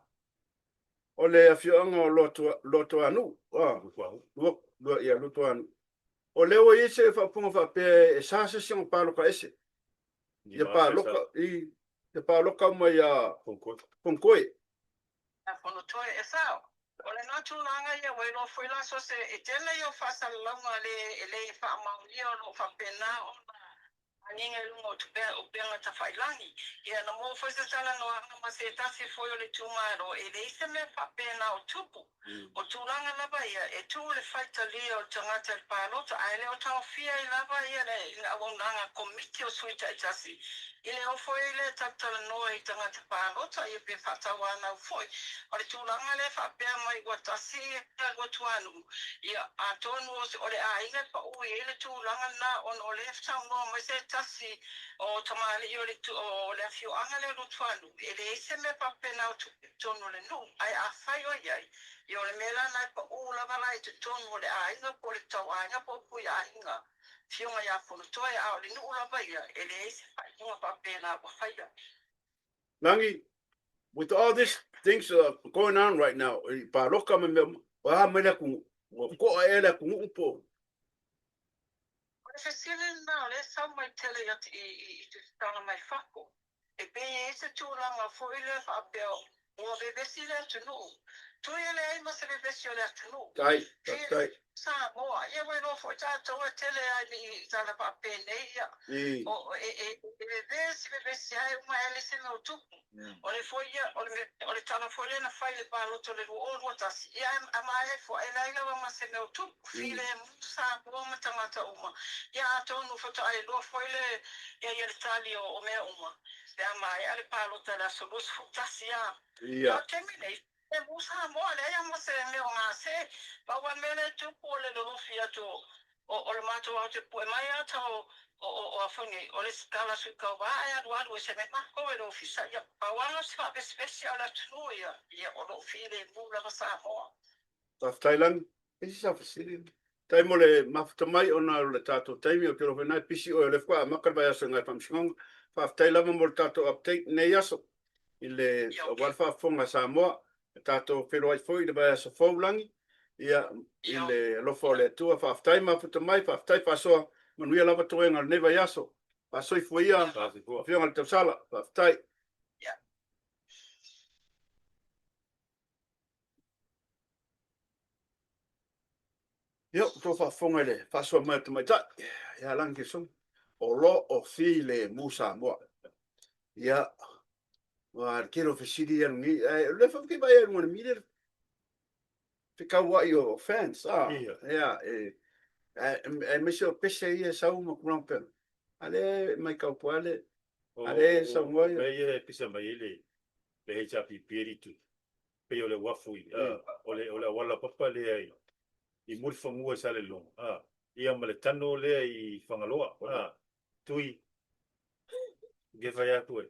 S1: o le afioaga o Luatuanuu, ia Luatuanuu. O lea ua i ai se faaupuga faapea e sa se isi ona paloka ese. Ia paloka, i, ia paloka uma ia Fonotoe.
S4: Ia Fonotoe, e sao. O lena tulaga ia ua iloa foi la so se e tele ia o faasalalauga le e le faamaonia o lo o faapena ona. Aniga i luga o tupea upega tafailangi. Ia na maua foi se talanoaga ma se tasi foi o le itumalo, e leai se mea faapena o tupu. O tulaga lava ia, e tuu le faitalia o le tagata i le palota, ae le o taofia ai lava ia le auaunaga a Komiti o Sui Taitasi i le o foi lea talatalanoa i tagata palota ia pe faatauanau foi. O le tulaga lea faapea mai ua tasi ia Luatuanuu, Ia, atonu o le aiga e pau i ai le tulaga lena ona o lea e saunoa mai se tasi o tamalii o le o le afioaga lea o Luatuanuu, e leai se mea faapena o tupu i totonu o le nuu. Ae afai o i ai, ia o le mea la lena e pau lava la i totonu o le aiga po o le tauaiga po o puiaiga, Afioga ia Fonotoe, a o le nuu lava ia, e leai se faaiuga faapena ua faia.
S1: Lagi, with all this things going on right now, i pāloka ma mea uma, o a mai le atunuu? Ua to'a ea le atunuu po o?
S4: O le fesili lena o lea e sau mai tele i i i tusitaga mai fafo. E pei e i ai se tulaga foi lea faapea ua vevesi le atunuu. Tui e leai ma se vevesi o le atunuu.
S1: Tai, faafetai.
S4: Samoa, ia ua iloa foi tatou e tele a i tala faapenei, ia, o, e, e, e vevesi vevesi lava e uma ae leai se mea o tupu. O le foi ia, o le, o le tala foi lea na fai i le palota o le 2021, ia ae, ae maea ifo, e leai lava ma se mea o tupu, filemu Samoa ma tagata uma. Ia atonu faatoa iloa foi le, ia, ia le tali o, o mea uma, pe a maea le palota i le aso 21 a. Ia, o le taimi nei, E mu Samoa, leai lava ma se mea o gase. Pau lava le mea lea e tupu o le lolofi atu o, o le matou ao te pue mai ata o, o, o, o a foi nei, o le tala sui tauva ae alualu ese mai matou e le ofisa. Ia, pau lava lena o se faavesivesi a o le atunuu ia, ia o lo o filemu lava Samoa.
S1: Faafetai Lani. E isi sau fesili? Faafetai mo le mafuta mai ona o le tatou taimi, ou te iloa foi na e pisi oe o lea faatoa amata le vaiaso i nai faamasinoga. Faafetai lava mo le tatou update i lenei aso i le aua le faafofoga a Samoa. E tatou feiloai foi i le vaiaso fou Lani, ia i le alofa o le Atua. Faafetai mafuta mai, faafetai faasoa, manuia lava toega o lenei vaiaso. Faasoifua ia Afioga i le Tausala. Faafetai. Ia, ua outou faafofoga i le faasoa mai a le tamaitai ia Lagi Kesoni, o lo o filemu Samoa. Ia, aua le tele o fesili ia lenei, ae o lea foi ou te vaai i luga o le media, fekauai o fans, a, ia, e, aemaise o pese ia e sau ma tulaga faapena. A lea e matau atu lava le, a lea e saunoa
S2: ia. O mea ia e pisa mai ai le HRPP e litu. pei o le uafu i, o le, o le auala papa lea i, i Mulifanua i Salelologa, a, ia ma le tano lea i Fagaloa, a, Tui, ke fai atu e,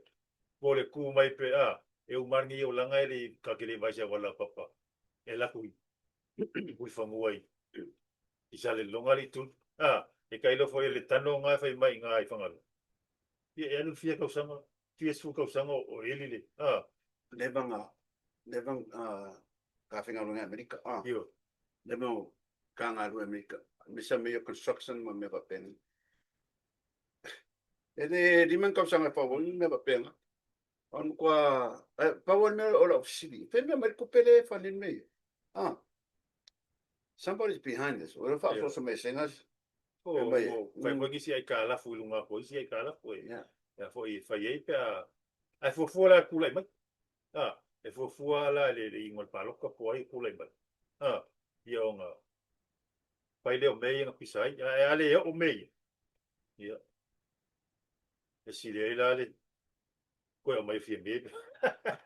S2: po le kū mai pe, a, e uma lava lenei olaga e le i, ta te le vaai i se auala papa e alu atu i Mulifanua i, i Salelologa le itu, a, e tailo foi le tano na e fai mai i ina i Fagaloa. Ia, e alu fia tausaga, fia sefulu tausaga o eli le, a.
S1: Leva na, leva na ka faigaluega i Amerika, a.
S2: Ioe.
S1: Leva na ka galue i Amerika, aemaise lava mea ia o construction ma mea faapena. E le lima ni tausaga e fau ai ni mea faapena. O le matua, pau lava le mea o lau fesili, fai mea mai le tupe lea e fund ai le mea ia. A. Somebody's behind this. O le faasoaso mai e Sega.
S2: O, fai foi nisi aitalafu i luga atu o isi aitalafu e, a foi e fai ai pe a, ae fuafua la e tulai mai. A, e fuafua la le le iuga o le palota po o ai e tulai mai. A, ia ona fai lea o mea ia na pisa ai. Ae a le oo mea ia, ia, e sili ai la le toe aumai o Fiame.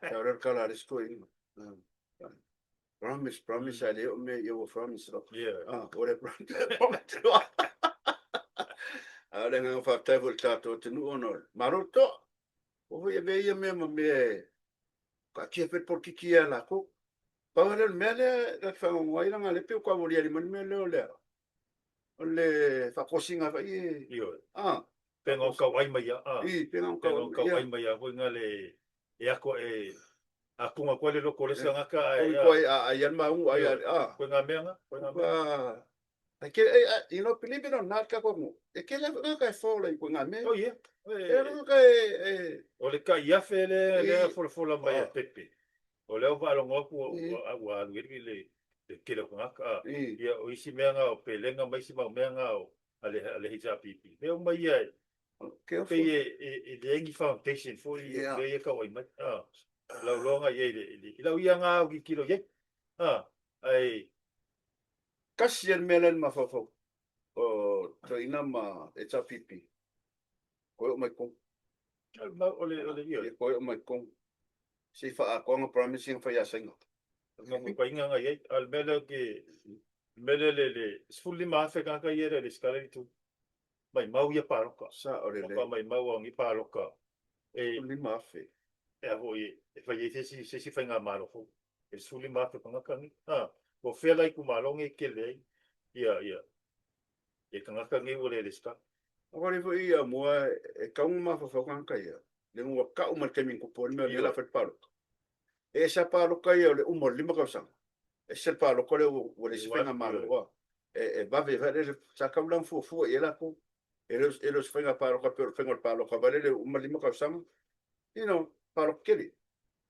S1: Ia, o le tala a le isi toeaina. Promise, promise, ae le oo mea ia ua promise loa.
S2: Yeah.
S1: Ah, o le promise loa. A o le agaga faafetai foi i le tatou atunuu ona o le Malo le toa. Ua foi avea ia mea ma mea e taatia pea le polokiki ia latou. Pau lava lea o le mea lea ta te faanoanoa ai leaga o lea e pei ua taualiali mai le mea lea o le o le faatosina foi e...
S2: Ioe.
S1: Ah.
S2: Pe na o tau ai mai ia. Ah.
S1: I, pe na o
S2: tau ai mai ia foi na le e ako e atunga atu ai le loto o le isi tagata
S1: ae Oi koe a ai an maungu ai a a.
S2: Koe ngā mea nga, koe ngā mea.
S1: Ai ke ai you know believe it or not ka ko e ke le nga ka fo le koe ngā mea.
S2: Oh yeah.
S1: E nga ka e e
S2: O le kai afe le le folafola mai a Pepe. O lea ua faalogo atu ua ua alu i le le tele o tagata a. Ia o isi mea nga o pelega ma isi mau mea nga o a le a le HRPP. Mea uma ia e.
S1: Careful.
S2: Pei e leai ni foundation foi i mea ia e tau ai mai. Lau iloaga i ai i lau ia nga autitilo i ai. Ae.
S1: Tasi lava le mea la e i le mafaufau o toeaina ma HRPP, toe oo mai i totonu.
S2: O le ioe.
S1: Ia toe oo mai i totonu. Se i faaatoaga Prime Minister na fai ia Saina.
S2: O le naunautaiga na i ai. A o le mea lea ou te, le mea lea le 15,000 tagata ia e le o resitala i le itu. Maimau ia palota.
S1: Sao lelei.
S2: Matua maimau lava nei palota e
S1: 15,000.
S2: E a foi e fai ai se isi se isi faigamalo fou. E 15,000 tagata nei. A, o fea la itumalo nei e tele ai ia ia ia tagata nei ua le resitala.
S1: Aua le foi ia mua e tau ona mafaufau tagata ia, le ua tau mai le taimi na tupu ai le mea lea o le a fai le palota. E ese lava palota ia o le uma o le 5 tausaga, ese le palota lea ua leai se faigamalo ua e vave foi lele, sa tau la ona fuafua i ai latou. E le o se faiga palota pei o le faiga o le palota foi lele ua uma le 5 tausaga, you know, palota tele.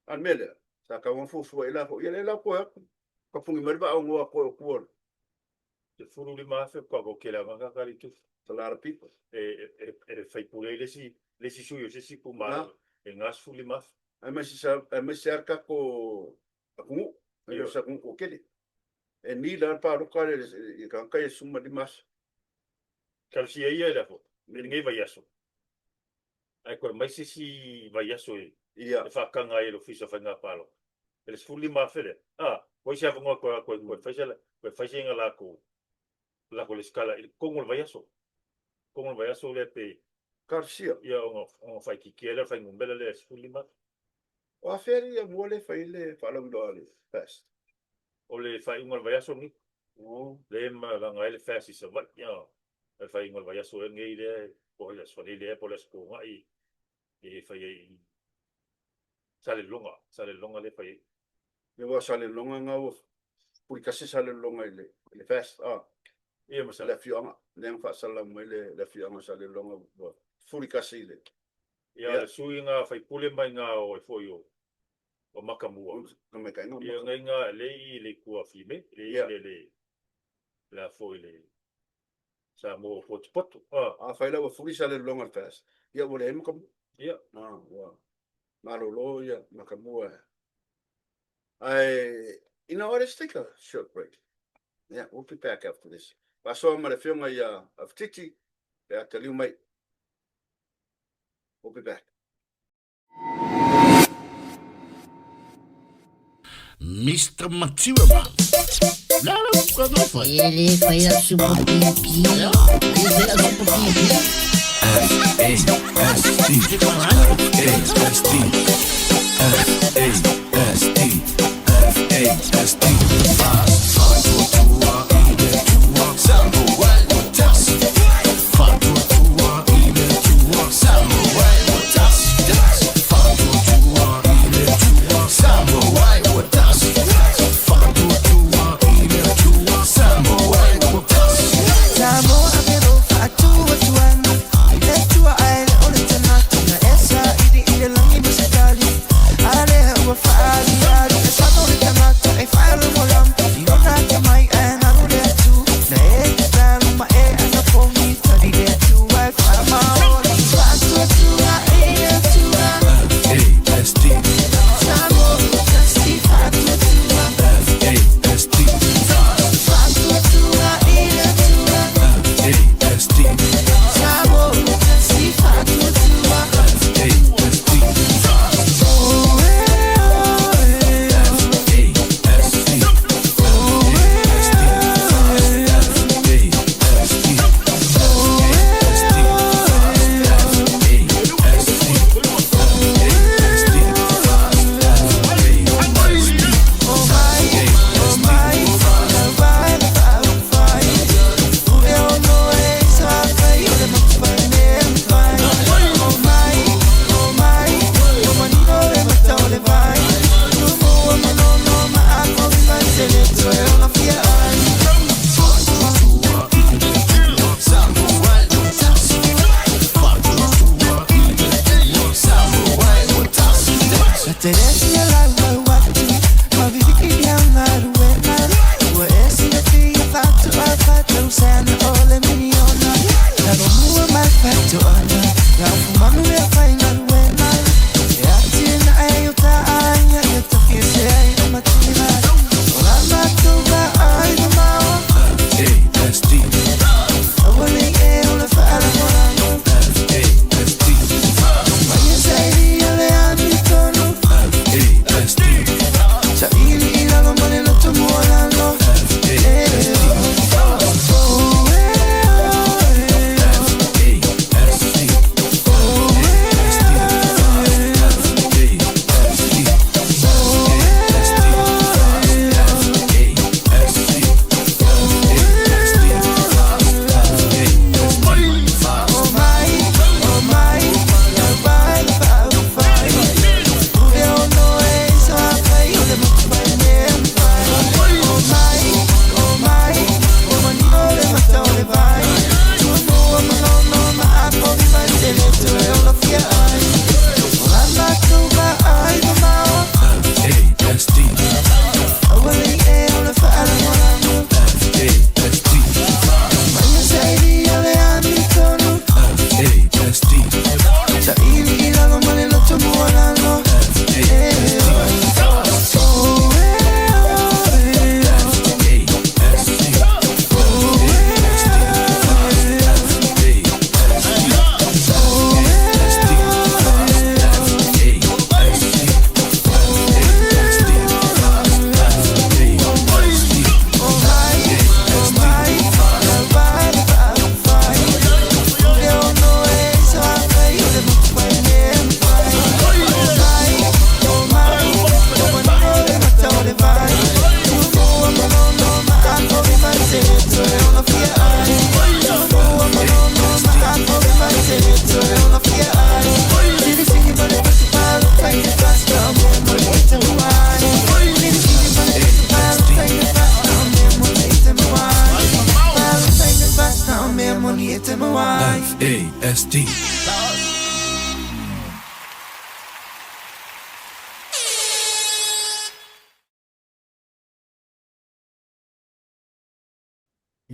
S1: A o le mea lea, sa tau ona fuafua i ai latou, ia lea la ua toe atu, tapuni mai le vaa aunoa toe o tua.
S2: 15,000 faatoa toatele lava tagata le tusi.
S1: It's a lot of people.
S2: E faipule ai le isi sui o se isi itumalo e 15,000.
S1: Aemaise lava le tatou atunuu, e le o se atunuu toatele. E ni la le palota i tagata ia 15,000.
S2: Talosia ia i lenei vaiaso, ae toe aumai se isi vaiaso e faataga ai e le Ofisa o Faiga Palota. E le 15,000 lea, a, ua i se avanoa toe atu ai toe fai se latou latou resitala i totonu o le vaiaso. Totonu o le vaiaso lea pe
S1: Talosia.
S2: Ia ona faaitiitia ai lea o le fuainumera lea e 15,000.
S1: O afea le mua lea e fai ai le faalauiloa a le FAST?
S2: O le faaiuga o le vaiaso lenei. Lea e malaga ai le FAST i Savaii. O le faaiuga o le vaiaso lenei lea, po o le Aso Faraile ea po o le Aso Toonai e fai ai i Salelologa. Salelologa lea e fai ai.
S1: Ia aua o Salelologa na ua pulitasi Salelologa i le FAST.
S2: Ia ma
S1: Le afioaga lea na faasalalau mai le afioaga o Salelologa ua fulitasi i le.
S2: Ia o le sui na faipule mai na o ai foi o o Matamua. Ia ngai nga le i le kua fime le i le le la foi le Samoa potopoto.
S1: Afai la ua fuli Salelologa i le FAST, ia ua leai Matamua.
S2: Ia.
S1: Ua malolo ia Matamua. Ae, you know what, let's take a short break. Yeah, we'll be back after this. Faasoa ma le afioga ia Afatiti, pe a taliu mai. We'll be back.
S5: Mister Matua ma. La la ka no fai.
S6: E le fai a super pipi. E le fai a super pipi.
S7: F A S T F A S T F A S T F A S T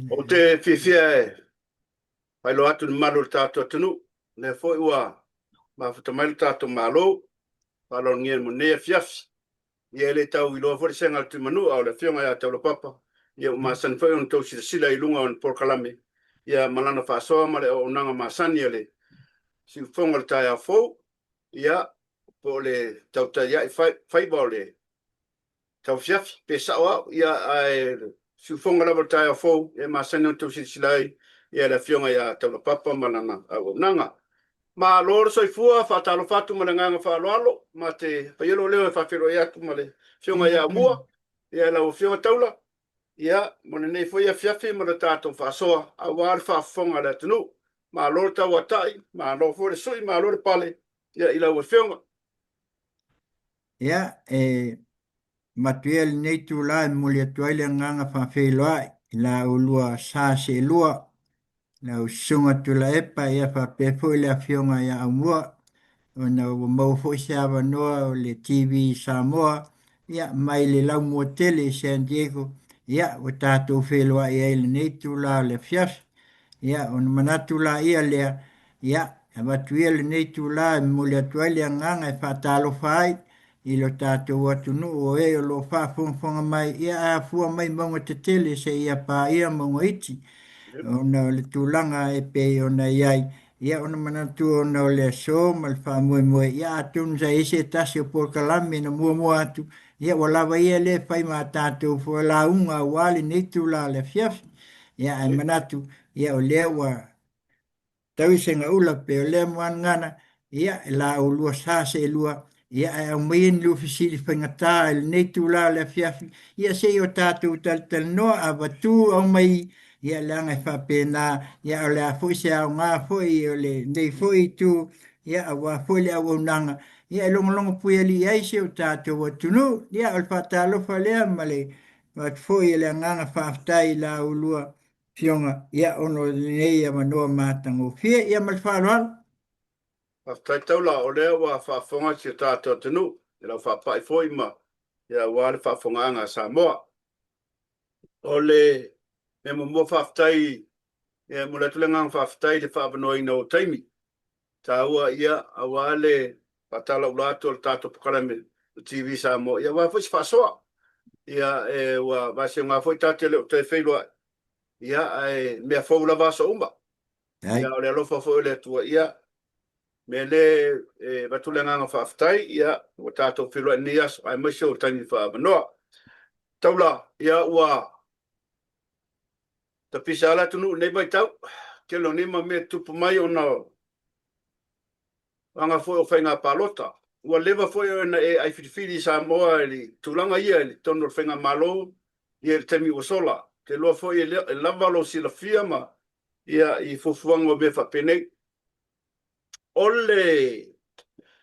S1: Ou te fiafia e faailoa atu i le mamalu o le tatou atunuu, o lea foi ua mafuta mai lo tatou Malo, faaaloalogia mo lenei afiafi. Ia e le tau iloa foi le sega o le Tuimanua, o le Afioga ia Taulapapa, ia ua masani foi ona outou silasila i luga o ni polokalame, ia ma lana faasoa ma le auaunaga masani a le siufofoga o le taeao fou, ia po o le tautaia'i faiva o le tauafiafi, pe sao au, ia, ae siufofoga lava o le taeao fou e masani ona tou silasila ai, ia, le Afioga ia Taulapapa ma lana auaunaga. Malo le soifua, faatalofa atu ma le agaga faaaloalo, ma te faia lou leo e faafeiloai atu ma le Afioga ia Aumua, ia, lau Afioga Taula, ia, mo lenei foi afiafi ma le tatou faasoa aua le faafofoga a le atunuu. Malo le tauatai, malo foi le sui, malo le pale, ia, i lau Afioga.
S8: Ia, e avatu ia lenei itula e momoli atu ai le agaga faafeiloai i la oulua sa seelua, lau Susuga Tuilaepa ia faapea foi le Afioga ia Aumua, ona ua maua foi se avanoa o le TV Samoa ia mai le laumua tele i San Diego, ia ua tatou feiloai ai i lenei itula o le afiafi. Ia, ona manatu laia lea, ia, avatu ia lenei itula e momoli atu ai le agaga e faatalofa ai i lo tatou atunuu o e o lo o faafogafoga mai, ia ae afua mai mauga tetele seia paia mauga iti, ona o le tulaga e pei ona i ai, ia ona manatu ona o le aso ma le faamoemoe, ia atonu sa i ai se tasi o polokalame na muamua atu, ia ua lava ia lea e fai ma a tatou lauga aua lenei itula o le afiafi. Ia ae manatu, ia o lea ua tau i segaula pei o lea muanagana, ia e la oulua sa seelua, ia ae aumaia ni lua fesili faigata i lenei itula o le afiafi, ia se i o tatou talatalanoa, avatu aumai, ia leaga e faapena, ia o le a foi se aoga foi o lenei foi itu, ia aua foi le auaunaga, ia e logologo puialii ai si o tatou atunuu. Ia o le faatalofa lea ma le avatu foi le agaga faafetai i la oulua Afioga, ia ona o lenei avanoa matagofie. Ia ma le faaaloalo.
S1: Faafetai Taula, o lea ua faafofoga si o tatou atunuu i lau faapai foi ma ia aua le faafofogaaga a Samoa. O le mea muamua faafetai. Ia, e momoli atu le agaga faafetai i le faaavanoaina o taimi taua, ia, aua le faatalaula atu o le tatou polokalame o TV Samoa, ia, aua foi se faasoa. Ia, e, ua vaseoga foi tatou te le o toe feiloai, ia, ae mea fou lava aso uma. Ia, o le alofa foi o le Atua, ia, mea le e avatu le agaga faafetai, ia, ua tatou feiloai i lenei aso, aemaise o taimi faaavanoa. Taula, ia, ua Tapisa lava le atunuu i lenei vaitau. Tele o nei mau mea e tutupu mai ona o aga foi o faiga palota. Ua leva foi ona e ai filifili i Samoa i le tulaga ia i totonu o le faigamalo ia i le taimi ua sola. Ou te iloa foi e lava lou silafia ma ia i fuafuaga o mea faapenei. O le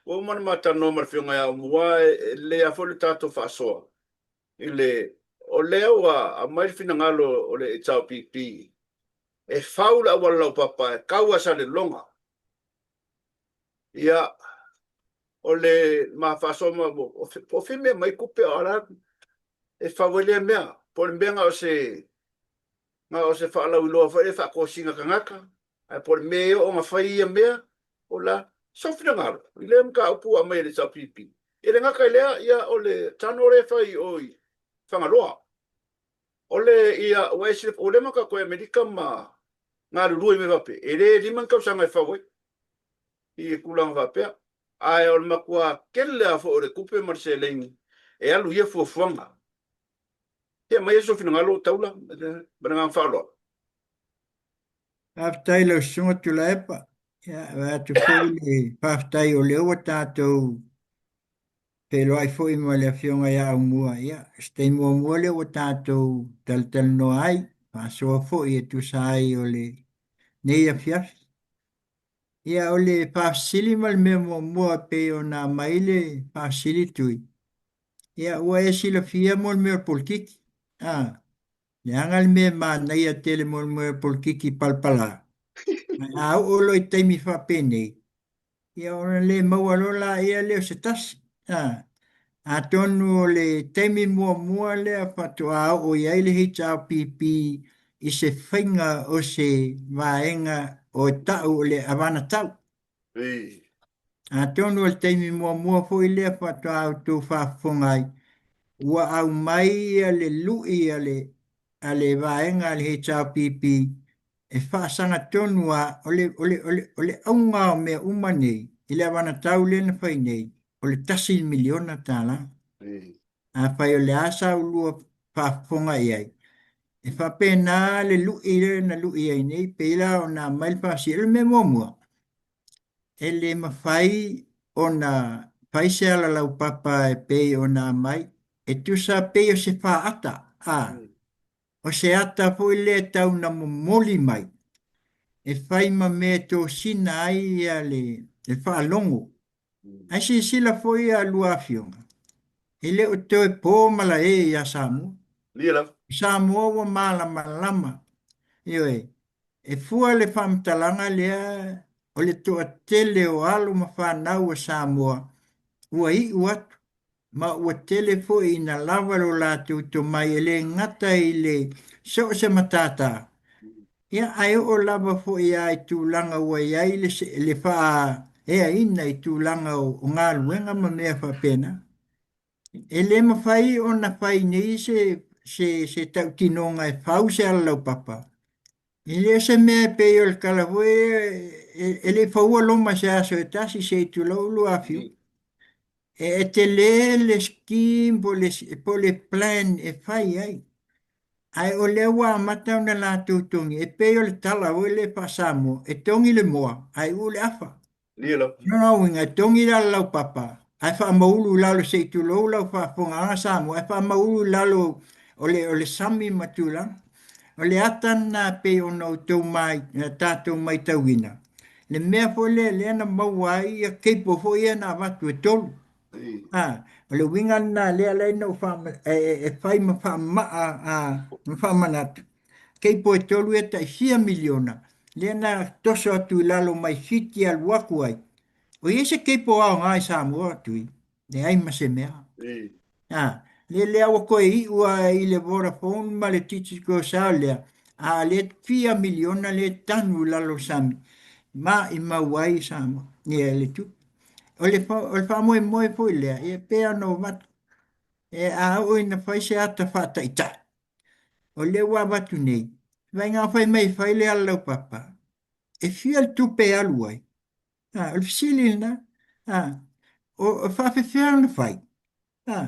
S1: ua uma ona ma talanoa ma le Afioga ia Aumua, e lelei lava foi le tatou faasoa i le o lea ua aumai le finagalo o le HRPP e fau le auala laupapa e tau a Salelologa. Ia, o le ma faasoa ma po o fea mea mai tupe o la e fau ai lea mea. Po o le mea na o se na o se faalauiloa foi lea faatosina tagata, ae po o le mea e oo ona fai ia mea, o la sou finagalo i lea mataupu ua aumai e le HRPP. E le gata i lea, ia o le tunnel lea e fai i o i Fagaloa. O le ia ua e silafia, ua leva ona tatou i Amerika ma galulue i mea faapea, e le lima ni tausaga e fau ai i tulaga faapea. Ae o le matua tele lava foi o le tupe ma le seleni e alu i ia fuafuaga. Ia aumai sou finagalo Taula ma le agaga faaaloalo.
S8: Faafetai i lau Susuga Tuilaepa. Ia, e vaai atu foi le faafetai o lea ua tatou feiloai foi ma le Afioga ia Aumua. Ia, se taimi muamua lea ua tatou talatalanoa ai, faasoa foi e tusa ai o lenei afiafi. Ia, o le faafesili ma le mea muamua e pei ona aumai le faafesili Tui, ia, ua e silafia mo le mea o le polokiki, a? Leaga le mea e manaia tele mo le mea o le polokiki palapala. Ae a oo loa i taimi faapenei, ia ona le maua loa laia lea o se tasi. A, atonu o le taimi muamua lea faatoa oo i ai le HRPP i se faiga o se vaega o e ta'u o le avanatau. Atonu o le taimi muamua foi lea faatoa outou faafofoga ai, ua aumai le lui a le, a le vaega a le HRPP e faasagatonu lava, o le, o le, o le, o le auga o mea uma nei i le avanatau lea na fai nei, o le $1 miliona. Afai o le a sa ulua faafofoga i ai, e faapena le lui lea na lui ai nei, pei la ona aumai le faasili. O le mea muamua, e le mafai ona fai se alalaupapa e pei ona aumai, e tusa pei o se faata, a, o se ata foi lea e tau na momoli mai, e fai ma mea e tosina ai ia le, le faalogo. Ae silasila foi a lua afioga, e le o toe po malae ia Samoa. O Samoa ua malamalama. Ioe, e fua le faamatalaga lea o le toatele o alo ma fanau a Samoa ua iu atu ma ua tele foi ina lava lo latou tomai e le gata i le so o se matata, ia, ae oo lava foi lava i tulaga ua i ai le, le faaeaina i tulaga o, o galuega ma mea faapena. E le mafai ona fai nei se, se, se tautinoga e fau se alalaupapa. E le o se mea e pei o le tala foi e, e le i faua Roma i se aso e tasi se i tulou lua afioga. E, e tele le scheme po le, po le plan e fai ai. Ae o lea ua amata ona latou togi, e pei o le tala foi lea faa-Samoa, e togi le moa ae uu le afa. Lona uiga, e togi le alalaupapa ae faamaulu i lalo se i tulou lau faafofogaaga Samoa, ae faamaulu i lalo o le, o le sami ma tulaga. O le ata lena e pei ona outou mai, tatou matauina, le mea foi lea lea na maua ai ia cable foi ia na avatu e tolu. A, o le uiga lena lea ala ai ona ou faa, e, e, e fai ma faamaa a, ma faamanatu, cable e tolu ia tai fia miliona, lea na toso atu i lalo mai Fiti alu atu ai. O i ai se cable aoga i Samoa, Tui? Leai ma se mea. A, lea, lea ua toe iu lava i le Vodafone ma le Digicel lea. A o lea fia miliona lea e tanu i lalo o le sami ma i mau ai Samoa ia le tupe. O le, o le faamoemoe foi lea, ia pei ona ou avatu, e a oo ina fai se ata faataitai, o lea ua avatu nei, vaaiga fai mai e fai le ala laupapa, e fia le tupe e alu ai? A, o le fesili lena. A, o, o faafefea ona fai? A,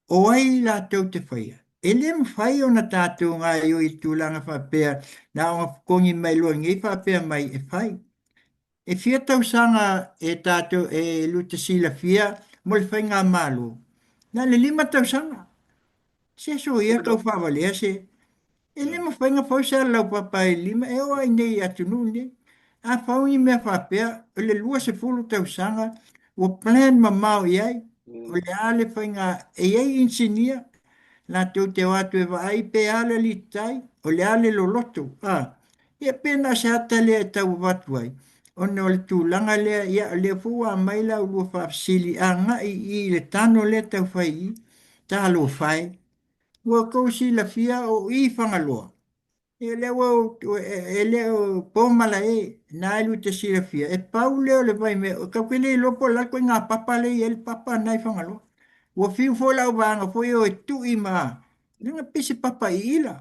S8: o ai latou te faia? E le mafai ona tatou gaoioi i le tulaga faapea na ona totogi mai loa nei faapea mai e fai. E fia tausaga e tatou e lu te silafia mo le faigamalo? Na o le 5 tausaga. Se soia tau faavalea se. E le mafai ona fau se alalaupapa i lima e oo lava i inei i atunuu nei. A fau ni mea faapea, o le 20 tausaga ua plan mamao i ai, o le a le faiga, e i ai inisinia latou te o atu e vaai pe a le alititai, o le a le loloto, a. Ia pe na o se ata lea e tau avatu ai, ona o le tulaga lea, ia o lea foi ua aumai la ulua faafesili agai i i le tano lea e tau fai i i, talofa e. Ua outou silafia o i Fagaloa, ia lea ua e le o po malae, na e lu te silafia, e pau lea o le vaimea, tatou te le iloa po o le a le ituaiga papa lea e i ai le papa lena i Fagaloa. Ua fiu foi lau vaega foi e o e tui ma, leaga pei se papa iila.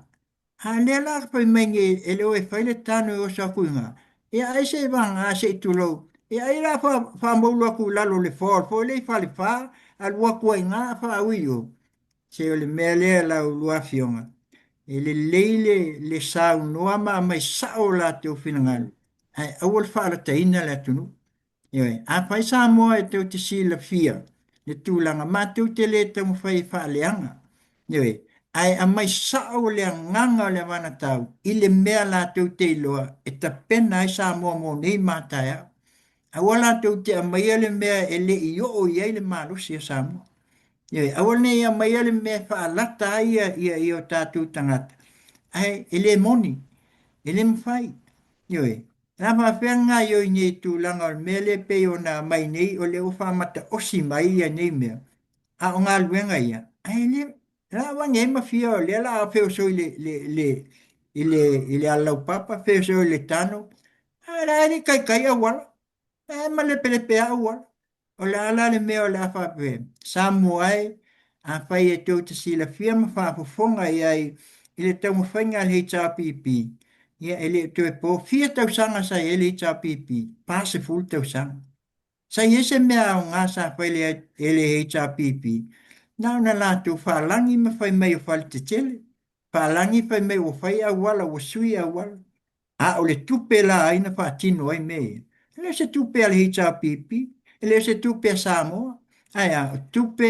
S8: A lea la fai mai nei e le o e fai le tano e oso atu i ina, ia ai se vagana se i tulou, ia ai la faamoulu atu i lalo o le fall foi lea i Falefa, alu atu ai i ina faaui i o. Se o le mea lea lau lua afioga, e lelei le, le saunoa ma aumai sao o latou finagalo, ae aua le faalataina le atunuu. Ioe, afai Samoa e tou te silafia le tulaga, matou te le taumafai e faaleaga. Ioe, ae aumai sao le agaga o le avanatau i le mea latou te iloa e tapena ai Samoa mo nei ma taeao. Aua latou te aumaia le mea e le i oo i ai le malosi o Samoa. Ioe, aua ne i aumaia le mea e faalata ai ia, ia, ia o tatou tagata, ae e le moni, e le mafai. Ioe, O le a faapefea ona gaoioi nei i tulaga o le mea lea e pei ona aumai nei, o lea ua faamataosi mai ia nei mea, a o galuega ia, ae le, o le a avane ai ma fia o lea o le a feosoi i le, le, le, i le, i le alalaupapa, feosoi i le tano, a o la e le i taitai auala, la e malepelepe lava auala. O le a la le mea o le a faapea? Samoa e, afai e tou te silafia ma faafofoga i ai i le taumafaiga a le HRPP, ia e le o toe po. Fia tausaga sa i ai le HRPP? 40 tausaga. Sa i ai se mea aoga sa fai e le HRPP? Na ona latou faalagi ma fai mai o faletetele, faalagi fai mai ua fai auala, ua sui auala. A o le tupe la ai na faatino ai mea ia? E le o se tupe a le HRPP, e le o se tupe a Samoa, ae a, o tupe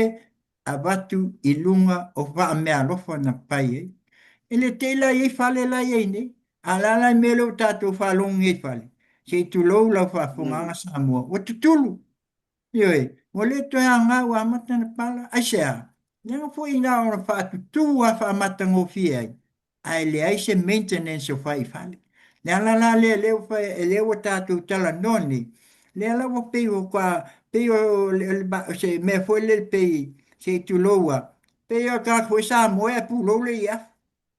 S8: avatu i luga o faameaalofa na fai ai. E le te i la i ai fale la i ai nei, a o le a la le mea lea ua tatou faalogo nei i fale? Se i tulou lau faafofogaaga Samoa, ua tutulu. Ioe, ua le toe aoga ua amata ona pala. Aisea? Leaga foi na ona faatutū lava faamatagofie ai, ae leai se maintenance o fai i fale. Le ala la lea lea ua fai, lea ua tatou talanoa nei, lea la ua pei ua toa, pei o, o se mea foi lele pei, se i tulou lava, pei o tagata foi Samoa e pulou le iafu.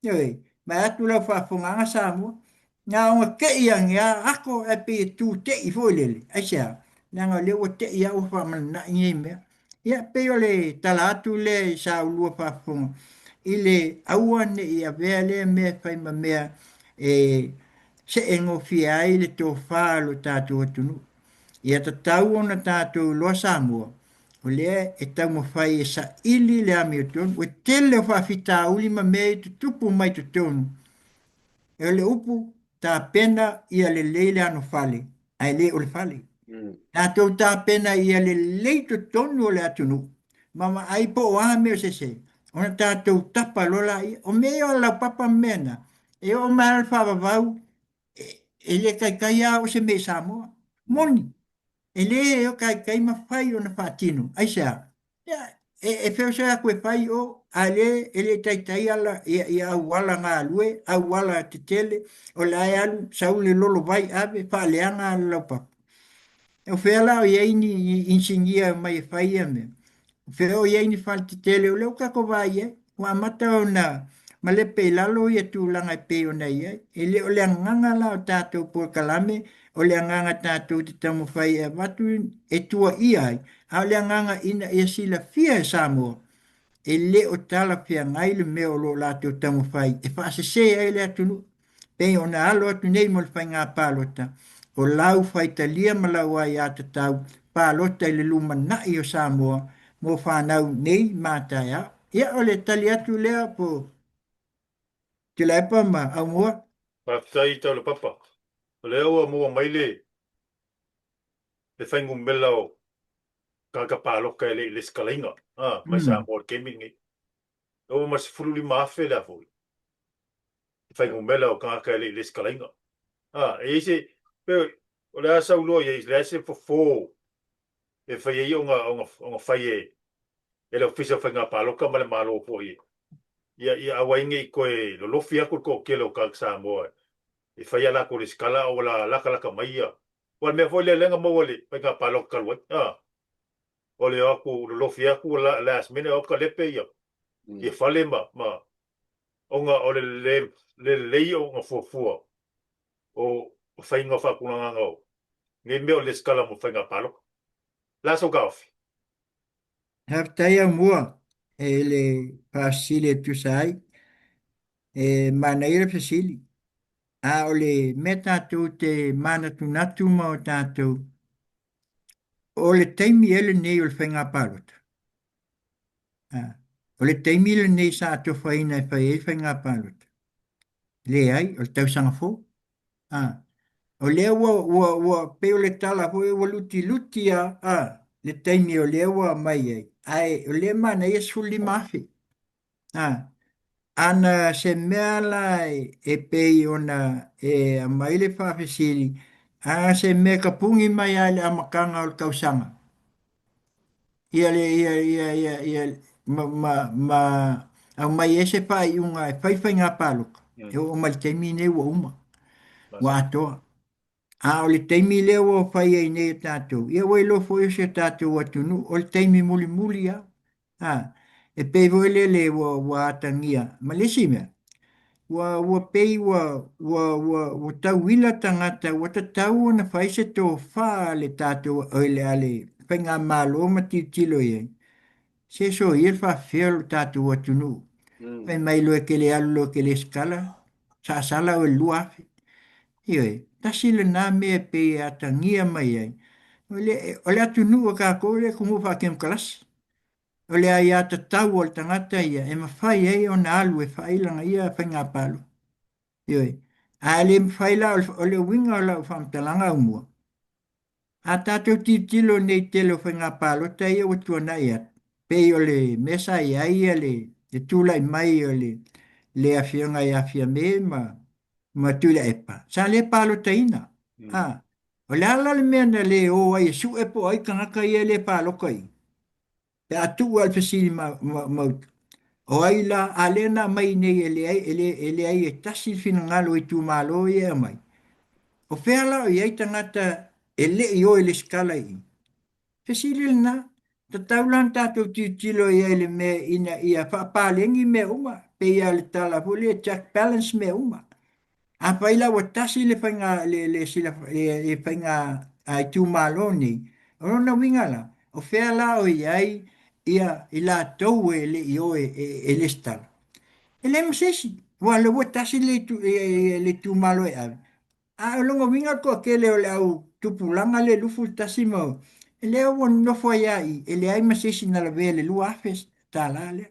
S8: Ioe, vaeatu lau faafofogaaga Samoa, na ona tei ane lava ato ae pei e tu tei foi lele. Aisea? Leaga o lea ua tei lava ua faamananai nei mea. Ia, pei o le tala atu lea i sa ulua faafofoga i le aua ne i avea lea mea e fai ma mea e see gofie ai le tofa o lo tatou atunuu. Ia tatau ona tatou iloa Samoa, o lea e taumafai e saili le amiotonu. Ua tele o faafitauli ma mea e tutupu mai totonu. O le upu, tapena ia lelei le anofale, ae le o le fale. Tatou tapena ia lelei totonu o le atunuu, ma vaai po o a mea o sese, ona tatou tapa loa laia. O mea ia o laupapa ma mea na, e oo mai lava le faavavau, e le taitai lava oo se mea i Samoa. Moni, e le taitai mafai ona faatino. Aisea? Ia, e feosoe atu e fai o, a le, e le taitai ala ia, ia auala galue, auala tetele, o la e alu, sau le lolovai ave, faaleaga ala laupapa. O fea la o i ai ni, ni inisinia e omai e fai ia mea? O fea o i ai ni fale tetele o lea ua tatou vaai i ai, ua amata ona malepe i lalo ia tulaga e pei ona i ai. E le o le agaga la o tatou polokalame, o le agaga tatou te taumafai e avatu e tuuaia ai, a o le agaga ina ia silafia e Samoa, e le o talafeagai le mea o lo o latou taumafai e faasese ai le atunuu. Pei ona alo atu nei mo le faiga palota, o lau faitalia ma lau aiatatau palota i le lumanai o Samoa mo fanau nei ma taeao. Ia, o le tali atu lea po Tuilaepa ma Aumua.
S2: Faafetai Taulapapa. O lea ua maua mai le le fuainumera o tagata palota e le i lesitalaina mai Samoa i le taimi lenei. E ova ma le 15,000 le a foi le fuainumera o tagata e le i lesitalaina. E i ai se, pe o le a sau loa i ai, leai se fofo e fai ai ona, ona, ona fai e, e le Ofisa o Faiga Palota ma le Malo foi e, ia, ia aua ai ne i toe lolofi atu le toatele o tagata Samoa e fai a latou lesitala a ua latalata mai ia. Aua o le mea foi lea lea na maua i le faiga palota talu ai, a, o le o atu lolofi atu last minute o atu talepe ia, ia fale ma, ma, ona o le le lelei ona fuafua o faiga o faatulagaga o nei mea o lesitala mo faiga palota. O le a sou taofi?
S8: Faafetai Aumua i le faafesili e tusa ai. E manaia le fesili. A o le mea tatou te manatunatu ma o tatou, o le taimi ea lenei o le faiga palota? O le taimi lenei sa atofaina e fai ai faiga palota? Leai, o le tausaga fou. O lea ua, ua, ua, pei o le tala foi ua lutiluti lava, a, le taimi o lea ua aumai ai, ae o lea e manaia 15,000. A, ana se mea la e pei ona e aumai le faafesili, a se mea e tapuni mai lava i le amataga o le tausaga, ia le, ia, ia, ia, ia, ma, ma, ma aumai ai se faaiuga e fai faiga palota, e oo mai i le taimi lenei ua uma, ua atoa. A o le taimi lea ua fai ai nei e tatou, ia ua iloa foi o si o tatou atunuu, o le taimi mulimuli lava. A, e pei foi lele ua, ua atagia ma le isi mea, ua, ua pei ua, ua, ua, ua tauila tagata, ua tatau ona fai se tofa a le tatou, oi le, a le faigamalo ma tilotilo i ai, se soia le faafefea o lo tatou atunuu. Fai mai loa e te le alu loa e te lesitala, saasala oe i le 2000. Ioe, tasi lena mea e pei e atagia mai ai, o le, o le atunuu a tatou o le atunuu faatemokarasi. O le aiatatau a le tagata ia e mafai ai ona alu e fai lana ia faiga palota. Ioe, a le mafai la, o le uiga o lau faamatalaga aumua, A tatou tilotilo nei i tele o faiga palota ia ua tuanai atu, pei o le mea sa i ai le, le tulai mai o le, le afioga ia Fiame ma, ma Tuilaepa, sa le palotaina. A, o le a la le mea na le o ai e sue po o ai tagata ia e le palota i i? Pe a tuu lava le fesili mautu, o ai la, a lea na aumai nei e leai, e le, e leai e tasi le finagalo o itumalo ia e aumai. O fea la o i ai tagata e le i o i lesitala i i? Fesili lena, tatau la ona tatou tilotilo i ai i le mea ina ia faapaleni mea uma, pei lava o le tala foi lea, check balance mea uma. Afai la ua tasi le faiga le le sila le, le faiga a itumalo nei, o lona uiga la, o fea la o i ai ia i latou e le i o e, e, e lesitala? E leai ma se isi, aua o lea ua tasi le, itu, le itumalo e ave. A o lona uiga o le toatele o le au tupulaga lea 21 ma lea ua nonofo ai lava i i, e leai ma se isi na lavea i le $2,000 tala lea.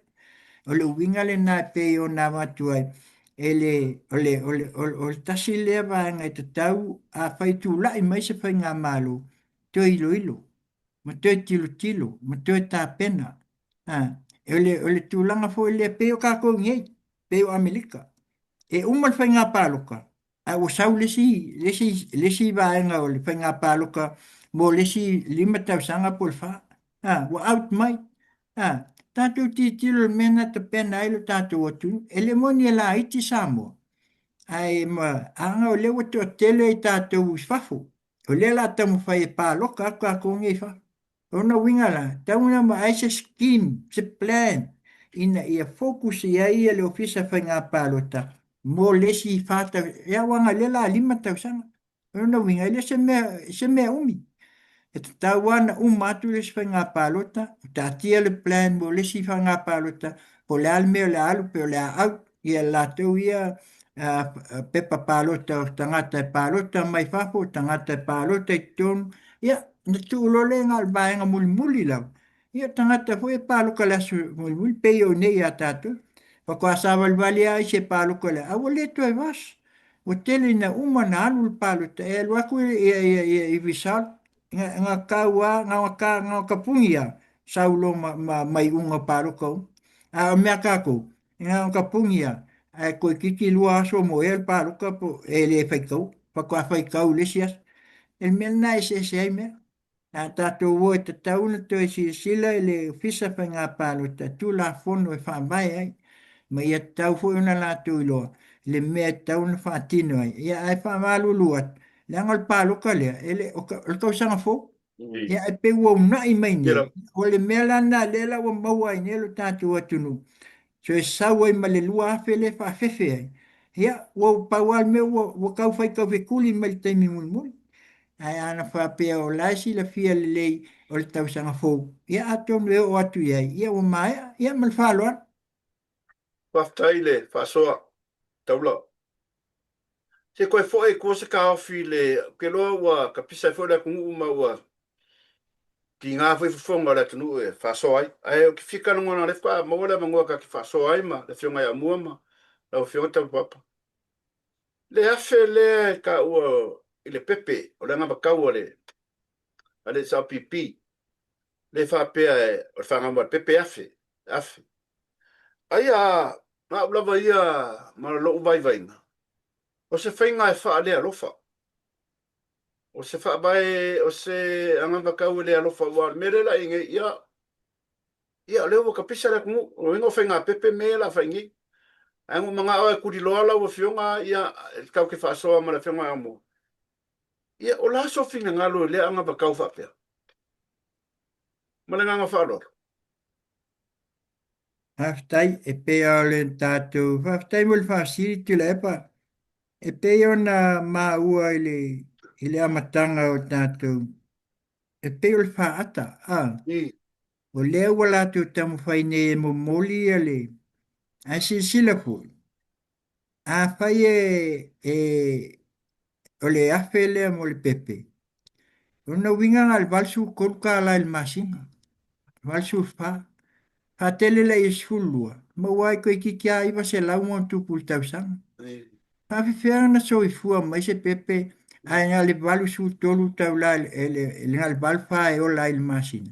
S8: O le uiga lena e pei ona avatu ai, e le, o le, o le, o le, o le tasi lea vaega e tatau afai tulai mai se faigamalo, toe iloilo, ma toe tilotilo, ma toe tapena. Ha, o le, o le tulaga foi lea, pei o tatou nei, pei o Amerika. E uma le faiga palota, ae ua sau le isi, le isi, le isi vaega o le faiga palota mo le isi 5 tausaga po o le 4. Ha, ua out mai. Ha, tatou tilotilo i le mea na tapena ai lo tatou atunuu. E le moni e laiti Samoa, ae ma aga o lea ua toatele i tatou i fafo. O lea o le a taumafai e palota atu tatou nei i fafo. O lona uiga la, tatau ona vaai se scheme, se plan. ina ia focus i ai le Ofisa Faiga Palota mo le isi fa tausaga, ia aua na lea la 5 tausaga. O lona uiga, e le o se mea, se mea umi. E tatau lava ona uma atu le isi faiga palota, taatia le plan mo le isi faiga palota, po o le a le mea o le a alu pe o le a out ia latou ia pepa palota o tagata e palota mai fafo, o tagata e palota i totonu. Ia, ona tuu loa lea na o le vaega mulimuli lava. Ia, o tagata foi e palota i le aso mulimuli, pei o nei ia tatou. Faatoa savalivali lava isi e palota i le, a ua le toe rush. Ua tele ina uma ona alu le palota, e alu atu i result, na tau lava, na ona ta, na ona tapuni lava, sau loa ma, ma, ma iuga o palota uma. A o mea a tatou, na ona tapuni lava, ae toeitiiti lua aso mo ea le palota po e le faitau, faatoa faitau i le isi aso. O le mea lena e eseese ai mea. A tatou o e tatau ona toe silasila i le Ofisa Faiga Palota Tulafono e faavae ai, ma ia tatau foi ona latou iloa le mea e tatau ona faatino ai. Ia ae faamalulu atu, leaga o le palota lea, e le, o le tausaga fou. Ia ae pei ua uunai mai nei, o le mea la lena lea la ua maua ai nei lo tatou atunuu, so e sau ai ma le 2000 lea e faafefe ai, ia ua pau lava le mea ua, ua tau fai taufetuli mai le taimi mulimuli. Ae ana faapea o la e silafia lelei o le tausaga fou, ia atonu e oo atu i ai, ia ua maea, ia ma le faaaloalo.
S1: Faafetai i le faasoa taula. Se toe foi i tua se taofi i le, ou te iloa ua tapisa ai foi le atunuu ma ua tiga foi fofoga o le atunuu e faasoa ai. Ae ou te fia talanoa o lea faatoa maua le avanoa ta te faasoa ai ma le Afioga ia Aumua ma lau Afioga Taulapapa. Le afe lea e taua i le pepe o le anavatau a le a le SLPP, lea e faapea o le fanau mai o le pepe e afe, afe. Ai a na au lava ia ma lou vaivaiga, o se faiga e faalealofa. O se faavae, o se anavatau e le alofa, aua o le mea lea la i ai nei, ia, ia o lea ua tapisa le atunuu, o lona uiga o faiga pepe mea ia o le a fai nei. Ae na ou manao e tuliloa lau Afioga, ia, tatou te faasoa ma le Afioga ia Aumua. Ia, o le a sou finagalo i lea anavatau faapea? Ma le agaga faaaloalo.
S8: Faafetai, e pei o le tatou, faafetai mo le faafesili Tuilaepa. E pei ona maua i le, i le amataga o tatou, e pei o le faata, a, o lea ua latou taumafai nei e momoli ia le, ae silasila foi, afai e, e, o le afe lea mo le pepe, o lona uiga na o le $83 i le masina, 84. Faatele lea i le 12, maua ai toeitiiti lava 900 ma ona tupu i le tausaga. Faafefea ona soifua mai se pepe ae na o le 83 taula e le, na o le 84 e ola ai i le masina.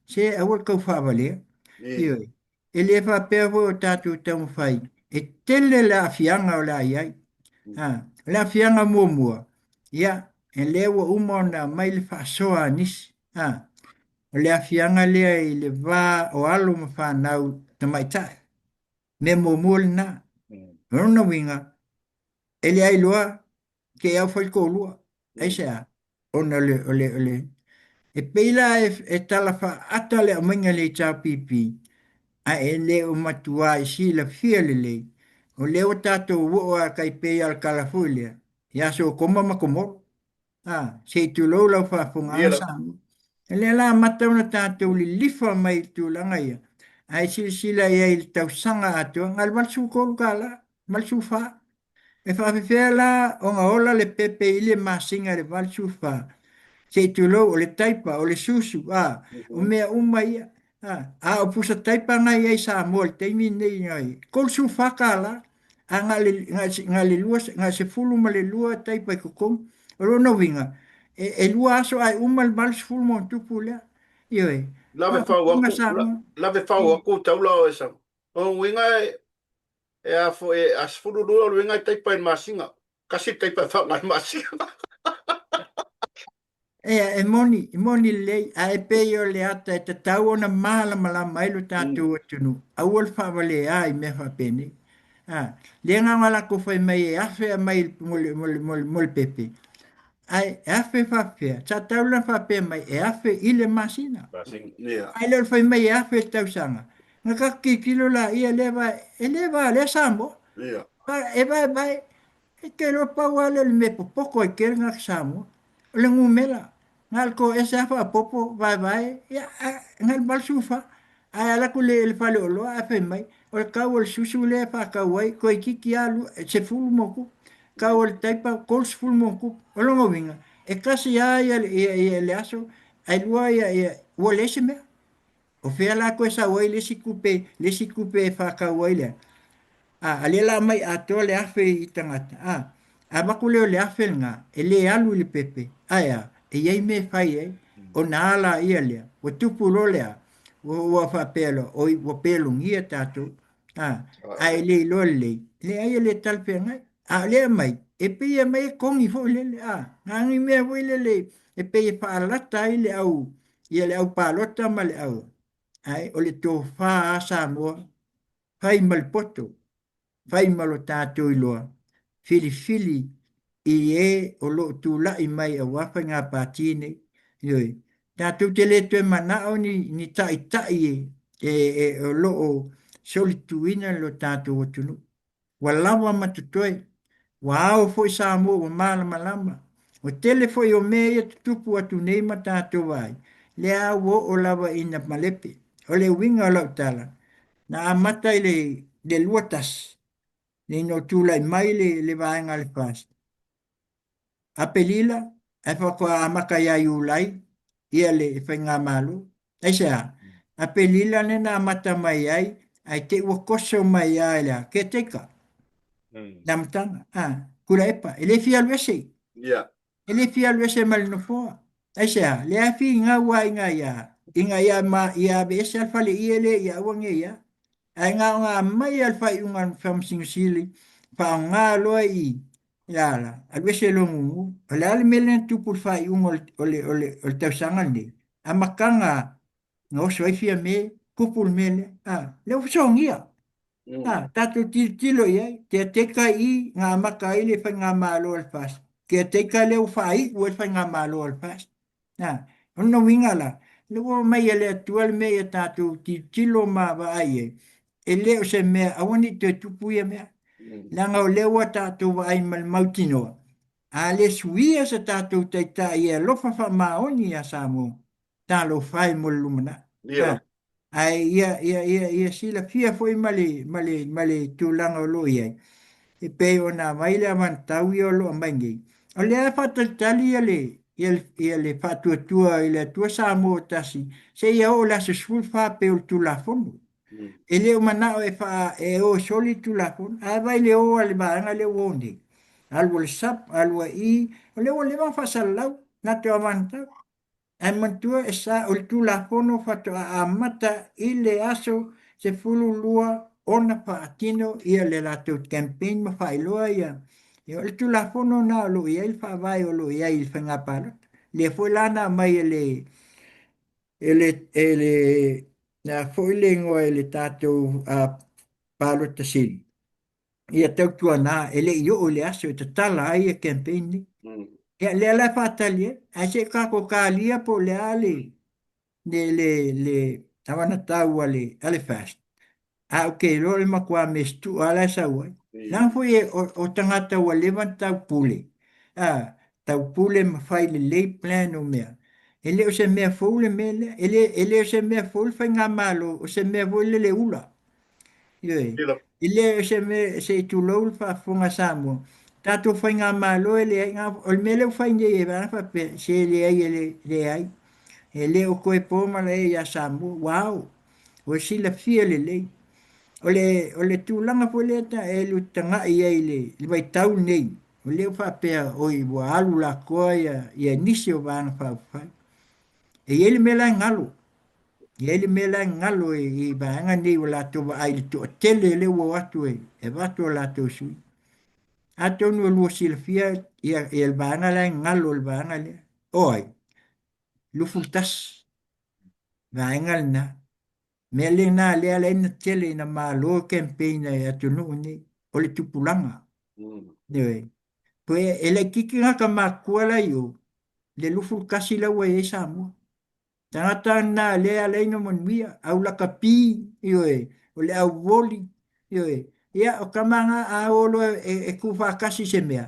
S8: Se aua le tau faavalea. Ioe. E le faapea foi o tatou taumafai e tele le aafiaga o le a i ai. O le aafiaga muamua, ia, e lea ua uma ona aumai le faasoa a nisi. O le aafiaga lea i le va o alo ma fanau tamaitai. Mea muamua lena. O lona uiga, e le ailoa te i au fai le toalua. Aisea? Ona o le, o le, o le, e pei la e, e tala faaata le aumaiga le HRPP, ae e le o matua i silafia lelei, o lea ua tatou oo lava tai pei lava o le tala foi lea, ia Sotoma ma Komoro. A, se i tulou lau faafofogaaga Samoa. O lea la amata ona tatou lilifa mai i tulaga ia, ae silasila i ai i le tausaga atoa, na o le $83 ma le 14. E faafefea la ona ola le pepe i le masina i le 84? Se i tulou, o le taipa, o le susu, a, o mea uma ia. A, a o pusa taipa na i ai i Samoa i le taimi lenei, na i $34, a na o le, na o le lua, na o le 12 taipa i totonu. O lona uiga, e, e lua aso ae uma le 80 ma ona tupu lea. Ioe.
S1: Lave fau
S8: Faafofoga
S1: atu,
S8: Samoa.
S1: lave fau atu taula o e sau. O lona uiga e, E a foi, a 12 o le uiga e taipa i le masina. Tasi le taipa e faaaoga i le masina.
S8: Ea, e moni, e moni lelei, ae pei o le ata e tatau ona malamalama ai lo tatou atunuu, aua le faavalea i mea faapenei. A, lea na ona latou fai mai e afe aumai mo le, mo le, mo le, mo le pepe, ae e afe faapefea, sa tatau la ona faapea mai e afe i le masina.
S1: Masina, yeah.
S8: Ae le o le fai mai e afe i le tausaga. Na tatou tilotilo laia lea vae, e le valea Samoa.
S1: Ia.
S8: E vaevae, e te iloa pau lava lea o le mea e popoto ai tele tagata Samoa, o le numera. Na o le toese lava faaopoopo vaevae, ia, na o le 84. Ae alu atu i le faleoloa ae fai mai, o le tau o le susu lea e faatau ai, toeitiiti lava 10 ma ono tupu. Tau o le taipa, 30 ma ono tupu. O lona uiga, e tasi lava le aso, ae lua ia, ua leai se mea. O fea la toe sau ai le isi tupe, le isi tupe e faatau ai le, a, a lea la aumai atoa le 1000 i tagata, a, a avatu lea o le 1000 lena, e le alu i le pepe, ae a, e i ai mea e fai ai, ona a laia lea, ua tupu loa le a, ua, ua faapea loa, oi, ua pelogia tatou, a, ae le iloa lelei, leai e le talafeagai. A o lea e aumai, e pei e aumai e kogi foi lele, a, na o ni mea foi lele e pei e faalata ai le au, ia le au palota ma le au, ae o le tofa a Samoa, fai ma le poto, fai ma lo tatou iloa, filifili i e o lo o tulai mai aua faiga pati nei. Ioe, tatou te le toe manao ni, ni taitai e, e, e, o lo o solituina lo tatou atunuu. Ua lava ma totoe. Ua ao foi Samoa ua malamalama. Ua tele foi o mea ia tutupu atu nei ma tatou vaai, lea ua oo lava ina malepe. O le uiga o lau tala, na amata i le le 21, ina ua tulai mai le le vaega a le FAST, Apelila, ae faatoa amata ia Iulai ia le faigamalo. Aisea? Apelila lea na amata mai ai, ae te i ua toso mai lava e le a? Caretaker. Le amataga. A, Tuilaepa, e le fia alu ese.
S1: Yeah.
S8: E le fia alu ese mai le nofoa. Aisea? Lea e finau lava ina ia, ina ia, ma, ia aveese a le faleie lea ia aua ne i ia. Ae na ona aumai lava le faaiuga a le Faamasino Sili, faaaoga loa i ia la, alu ese loa mumu. O le a le mea lea na tupu i le faaiuga o le, o le, o le, o le tausaga lenei? Amataga na oso ai Fiame, tupu le mea lea. A, lea ua fesoasoania. A, tatou tilotilo i ai, caretaker i na amata ai le faigamalo a le FAST. Caretaker lea ua faaiu ai le faigamalo a le FAST. Na, o lona uiga la, lea ua aumai e le Atua le mea ia tatou tilotilo ma vaai i ai, e le o se mea, aua ne i toe tupu ia mea. Leaga o lea ua tatou vaai ma le mautinoa, a le suia se tatou taitai e alofa faamaoni ia Samoa, talofa e mo le lumanai.
S1: Yeah.
S8: Ae ia, ia, ia, ia silafia foi ma le, ma le, ma le tulaga o lo o i ai, e pei ona aumai le avanitau ia o lo o aumai nei. O lea e faatalitali ia le, ia le, ia le faatuatua i le Atua Samoa o tasi, seia oo i le aso 14 pei o le Tulafono. E le o manao e, faa, e o e soli le Tulafono, ae vaai le o a le vaega lea ua o nei. Alu a le SUPP, alu a i, o lea ua leva ona faasalalau, na te o avanitau. Ae manatua e sa o le Tulafono faatoa amata i le aso 12 ona faatino ia le latou campaign ma faailoa ia ia o le Tulafono lena o lo o i ai le faavae o lo o i ai i le faiga palota. Lea foi la na aumai e le e le e le na foi le igoa e le tatou uh, palota sili ia tautuana e le i oo i le aso e tatala ai ia campaign nei. Ia lea la e faatali ai, ae se i tatou talia po o le a le le le le avanatau a le a le FAST. Ae ou te iloa o le matua mesitua lava la e sau ai. Leaga foi e, o, o tagata ua leva ona taupule, a, taupule ma fai lelei plan o mea. E le o se mea fou le mea lea. E le, e le o se mea fou le faigamalo, o se mea foi lele ula. Ioe. E le o se mea, se i tulou le faafofoga a Samoa, tatou faigamalo e leai, o le mea lea ua fai nei e vaega faapea, se e leai e le, leai. E le o toe po malae ia Samoa, ua ao, ua silafia lelei. O le, o le tulaga foi lea ta e lu tagai ai i le, le vaitau lenei, o lea ua faapea, oi, ua alu lakoa ia, ia nisi o Vaega Faaupufai. E i ai le mea la e galo, E i ai le mea la e galo i vaega nei ua latou vaai i le toatele lea ua o atu e avatu o latou sui. Atonu o lua silafia ia, ia le vaega la e galo i le vaega lea. O ai? 21. Vaega lena. Mea lena lea la ina tele ina malo campaign ai atunuu nei, o le tupulaga. Mm. Toe e laitiiti gata matutua la i o, le 21 la ua i ai Samoa. Tagata na lea e ala ai ona manuia, au lakapi, ioe, o le au voli, ioe. Ia, o tama na a o loa e, e kū faatasi se mea,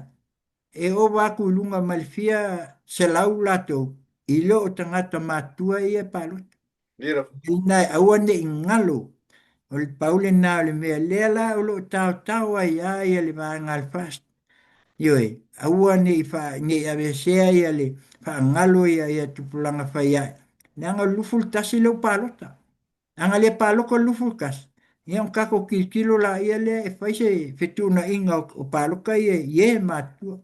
S8: e ova atu i luga mai le fia selau latou i lo o tagata matutua ia e palota. Ina e aua ne i galo, o le pau lena o le mea lea la o lo o taotao ai lava ia le vaega a le FAST. Ioe, aua ne i faa, ne i aveesea ia le faagalo ia ia tupulaga fai ae. Leaga o le 21 lea ua palota. A na le palota i le 21, ia ona tatou tilotilo laia lea e fai se fetuunaiga o palota ia i e matutua.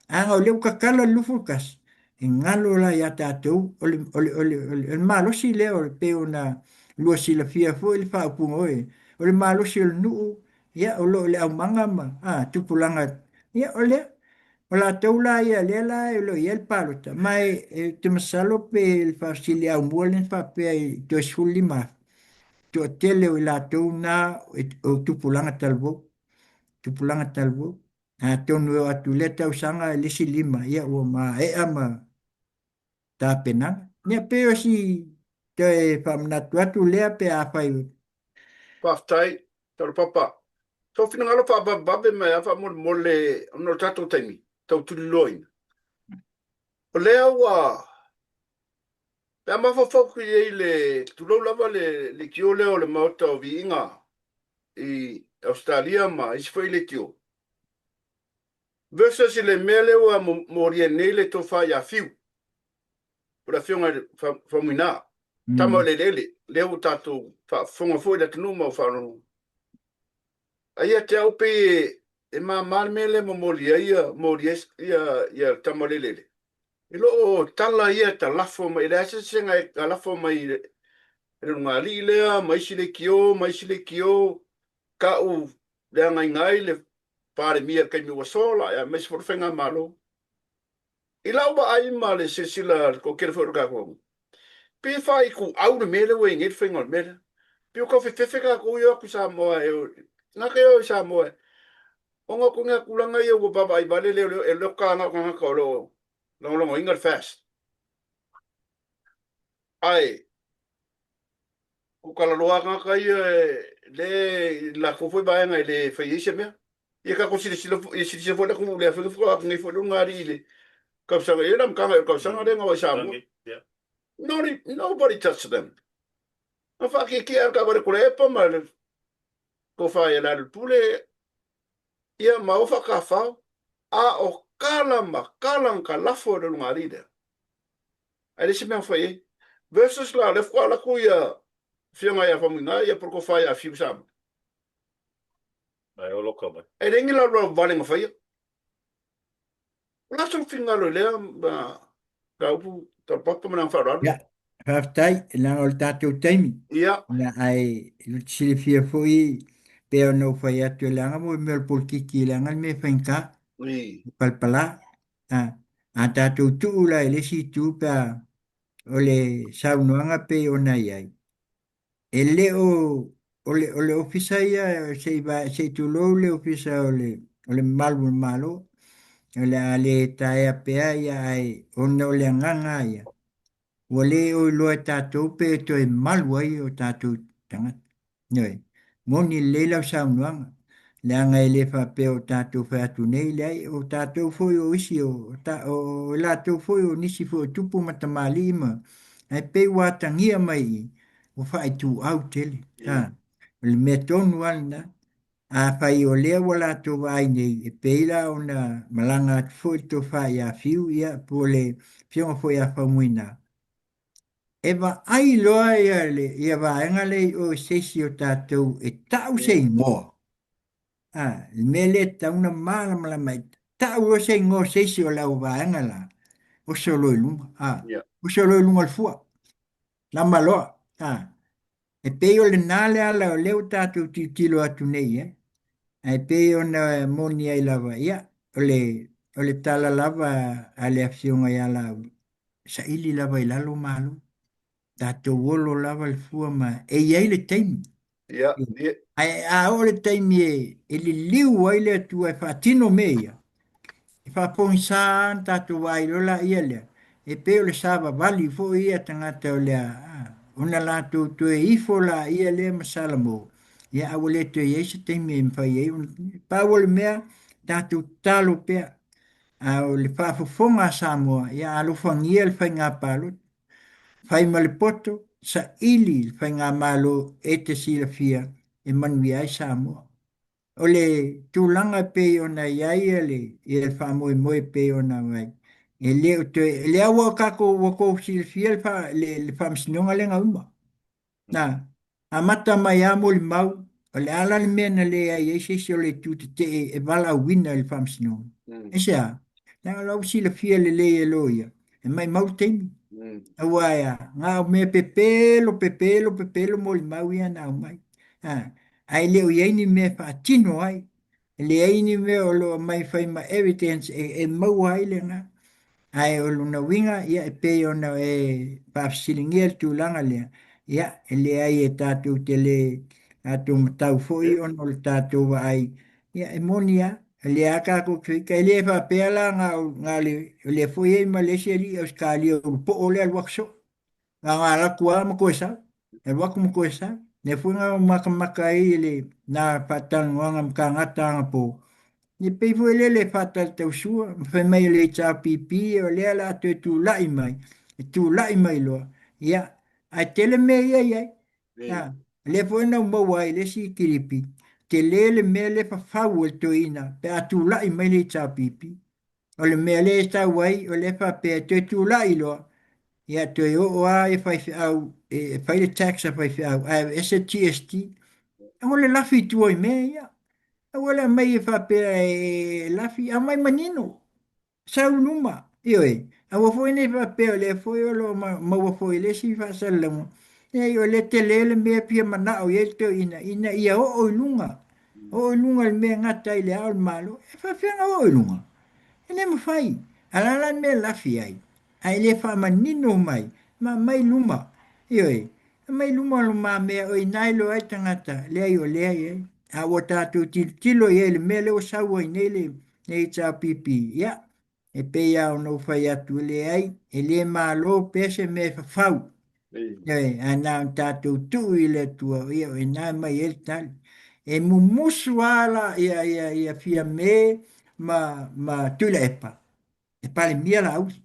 S8: A na o lea ua tatala le 21, e galo la ia tatou, o le, o le, o le, o le, o le malosi lea o le pei ona lua silafia foi le faaupuga oe, o le malosi o le nuu, ia o lo o le aumaga ma a, tupulaga, ia o lea. O latou la ia lea la o lo o i ai le palota, ma e, e te masalo pe le faafesili aumua lea na faapea i toe 15,000, toatele o i latou na o tupulaga talavou, tupulaga talavou. Atonu e oo atu i lea tausaga i le isi lima, ia ua maea ma tapenaga. Ia pei o si toe faamanatu atu lea pe afai.
S1: Faafetai, Taulapapa. Sou finagalo faavavevave mai lava faamolemole ona o le tatou taimi tau tuliloaina. O lea ua, pe a mafaufau atu i ai le, tulou lava le leitio lea o le Maota o Viiga i Ausetalia ma isi foi leitio, versus i le mea lea ua molia nei le tofa ia Fiu, o le afioga i le Faumuina, tama o le eleele, lea ua tatou faafofoga foi le atunuu ma ua faalogologo. Ae ia te au pei e mama le mea lea e momoli ai ia, molia ai ia, ia le tama o le eleele. E le o tala ia e talafo mai, e leai se eseesega e talafo mai i le ulugalii lea ma isi leitio ma isi leitio, tau leagaina ai le Palemia i le taimi ua sola, aemaise foi le faigamalo. I lau vaai ma le silasila a le toatele foi o le tatou atunuu, pei e faaituau le mea lea ua i ai nei le faiga o le mea lea. Pei ua tau fefefe tatou ia o atu i Samoa e o, gata ia o i Samoa e, ona o ituaiga tulaga ia ua vaavaai vale leoleo, e loka na o tagata o lo o lagolagoina le FAST. Ae Tutalaloa tagata ia le i latou foi vaega e le fai ai se mea. Ia tatou silasila foi, ia silasila foi le atunuu i le afioga faatoa atu nei foi le ulugalii i le tausaga, e le amataga o le tausaga lea na o ai i Samoa. Nobody, nobody touched them. Na faatietie le taavale Tuilaepa ma le tofa ia Lealailepule, ia ma o faatafao, a o tala ma tala na talafo e le ulugalii lea. Ae leai se mea na fai ai. Versus la, o lea faatoa alu atu ia Afioga ia Faumuina ia po o le Tofa ia Fiu Samoa.
S2: Ae oloka mai.
S1: E leai ni laolao vale na faia. O le a sou finagalo i lea mataupu Taulapapa ma le agaga faaaloalo?
S8: Ia, faafetai, leaga o le tatou taimi.
S1: Ia.
S8: Ia, ae ou te silafia foi pei ona ou fai atu, leaga mo mea o le polokiki, leaga le mea e faigata,
S1: I.
S8: palapala. A, a tatou tuu la i le isi itu pe a o le saunoaga pei ona i ai, e le o, o le, o le ofisa ia se i, se i tulou le ofisa o le, o le mamalu o le Malo, o le a le taea pea ia ae ona o le agaga ia, ua le o iloa e tatou pe toe malu ai o tatou tagata. Ioe. Moni lelei lau saunoaga, leaga e le faapea o tatou fai atu nei, leai, o tatou foi o isi, o, ta, o, o latou foi o nisi foi o tupu ma tamalii ma, ae pei ua atagia mai i, ua faaituau tele. Ha, o le mea tonu lava lena. Afai o lea ua latou vaai nei, e pei la ona malaga atu foi le tofa ia Fiu, ia, po o le afioga foi ia Faumuina, E vaai loa ia, le, ia vaega lea i o i se isi o tatou e tau se igoa. A, le mea lea e tatau ona malamalama ai, tau loa se igoa o se isi o lau vaega la, oso loa i luga. A,
S1: Yeah.
S8: oso loa i luga o le fua. Lama loa. A, e pei o lena le ala o lea ua tatou tilotilo atu nei i ai. Ae pei ona moni ai lava, ia, o le, o le tala lava a le afioga ia Laauli, saili lava i lalo malo. Tatou olo lava le fua ma e i ai le taimi.
S1: Ia, ia.
S8: Ae a oo le taimi e, e liliu ai le Atua e faatino mea ia, e faapogisa lava ona tatou vaai loa laia lea. E pei o le savavali foi ia tagata o le a, ona latou toe ifo laia lea ma Salamo, ia a ua le toe i ai se taimi e mafai ai ona... Pau o le mea, tatou tatalo pea, a o le faafofoga a Samoa, ia alofagia le faiga palota. Fai ma le poto, saili le faigamalo e te silafia e manuia ai Samoa. O le tulaga e pei ona i ai le ia le faamoemoe e pei ona aumai, e le o toe, lea ua tatou ua tou silafia le faa, le, le faamasinoga lea na uma. Na, amata mai lava molimau, o le a la le mea na leai ai se isi o le itu tetee e valaauina i le faamasinoga? Aisea? Leaga o la ua silafia lelei e loia, e maumau le taimi. Aua e a? Na o mea pepelo, pepelo, pepelo molimau ia na aumai. Ae le o i ai ni mea e faatino ai. E leai ni mea o lo o aumai e fai ma evidence e maua ai lena. Ae o lona uiga, ia e pei ona e faafesiligia le tulaga lea, ia e leai e tatou te le tatou matau foi ona o le tatou vaai, ia e moni lava, o lea lava tatou te faita. E le faapea la na o le, o lea foi e i ai ma le isi alii Ausetalia ulupoo lea e alu atu soo. Na ona alu atu lava ma toe sau, alu atu ma toe sau. Lea foi na matamata ai i le na faatalanoaga ma tagata anapo, e pei foi lele e faatalatausua, ma fai mai o le HRPP o lea o le a toe tulai mai, e tulai mai loa, ia, ae tele mea ia e i ai. A, lea foi na ou maua ai i le isi kilipi, tele le mea lea e fafau e le toeaina pe a tulai mai le HRPP. O le mea lea e tau ai, o lea e faapea e toe tulai loa, ia toe oo lava ia faifeau e fai le tax a faifeau ae aveese le GST. Aua le lafi i tua i mea ia. Aua le aumai e faapea e lafi, aumai manino. Sau i luma. Ioe, aua foi ne i faapea o lea foi o lo o maua foi i le isi faasalalauga, leai o lea e tele le mea e fia manao i ai le toeaina ina ia oo i luga. Oo i luga le mea e gata ai le Ao o le Malo. E faapefea ona oo i luga? E le mafai. A o le a la le mea e lafi ai? Ae le faamanino mai, ma aumai i luma. Ioe, aumai i luma o lumamea o i ina e iloa ai le tagata, leai o lea e i ai. A ua tatou tilotilo i ai i le mea lea ua sau ai nei le HRPP, ia, e pei lava ona ou fai atu, e leai, e le malo pea se mea e fafau. Ioe, ae na ona tatou tuu i le Atua, ia o i ina e aumai ai le tali. E mumusu lava la ia, ia, ia Fiame ma, ma Tuilaepa, e Palemia Laauli.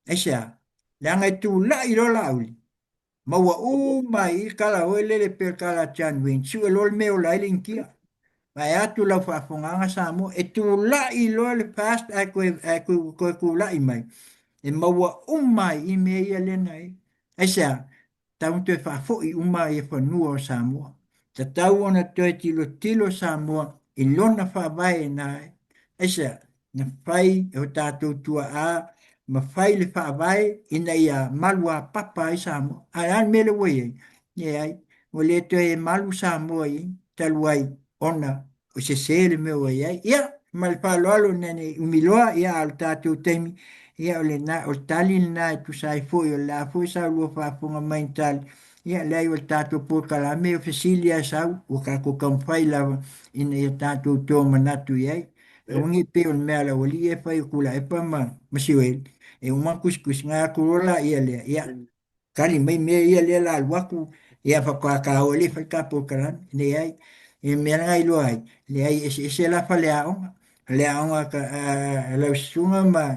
S8: Aisea? Leaga e tulai loa Laauli, maua uma ai i kala oi lele pei o le kala a John Wayne, sue loa le mea e ola ai le Initia. Vaeatu lau faafofogaaga Samoa, e tulai loa le FAST ae toe, ae toe tulai mai, e maua uma ai i mea ia lea na i ai. Aisea? Tatau ona toe faafoi uma ia fanua o Samoa. Tatau ona toe tilotilo Samoa i lona faavae na ai. Aisea? Na fai e o tatou tuaa ma fai le faavae ina ia maluapapa ai Samoa. Ae a le mea lea ua i ai? Leai, ua le toe malu Samoa i talu ai ona o sese le mea ua i ai. Ia, ma le faaaloalo ina ne i umi loa, ia, a o le tatou taimi, ia, o lena, o le tali lena e tusa ai foi, o le a foi sa lua faafofoga mai i tali, ia, leai, o le tatou polokalame, o fesili lava e sau, ua tatou taumafai lava ina ia tatou tomanatu i ai. Aua ne i pei o le mea a le aualii ia e fai o Tuilaepa ma, ma Sioeli, e uma ona tusitusi, ona atu loa laia lea, ia, tali mai mea ia lea la alu atu, ia faatoa taua le fai ta polokalame. Leai, e mea lena iloa ai, leai e eseese la faleaoga. Faleaoga a lau susuga ma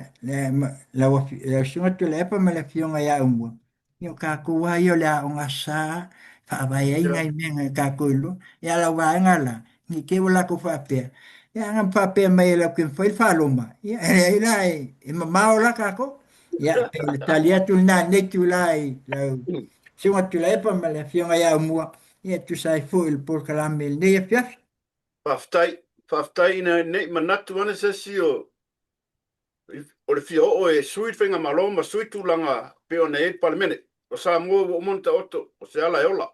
S8: lau susuga Tuilaepa ma le afioga ia Aumua, ia o tatou lava ia o le aoga Aso Sa faavae ai nai mea na tatou iloa. Ia a lau vaega la, ne i te i ua latou faapea, ia ana faapea mai e latou te mafai le faa-Roma, ia e leai la, e mamao la tatou. Ia, pei o le tali atu lena i lenei itula i lau Susuga Tuilaepa ma le Afioga ia Aumua, ia e tusa ai foi o le polokalame i lenei afiafi.
S1: Faafetai, faafetai ina ne i manatu ane se isi o o le fia oo e sui le faigamalo ma sui tulaga pei ona i ai le Palemene o Samoa ua uma ona taoto o se ala e ola,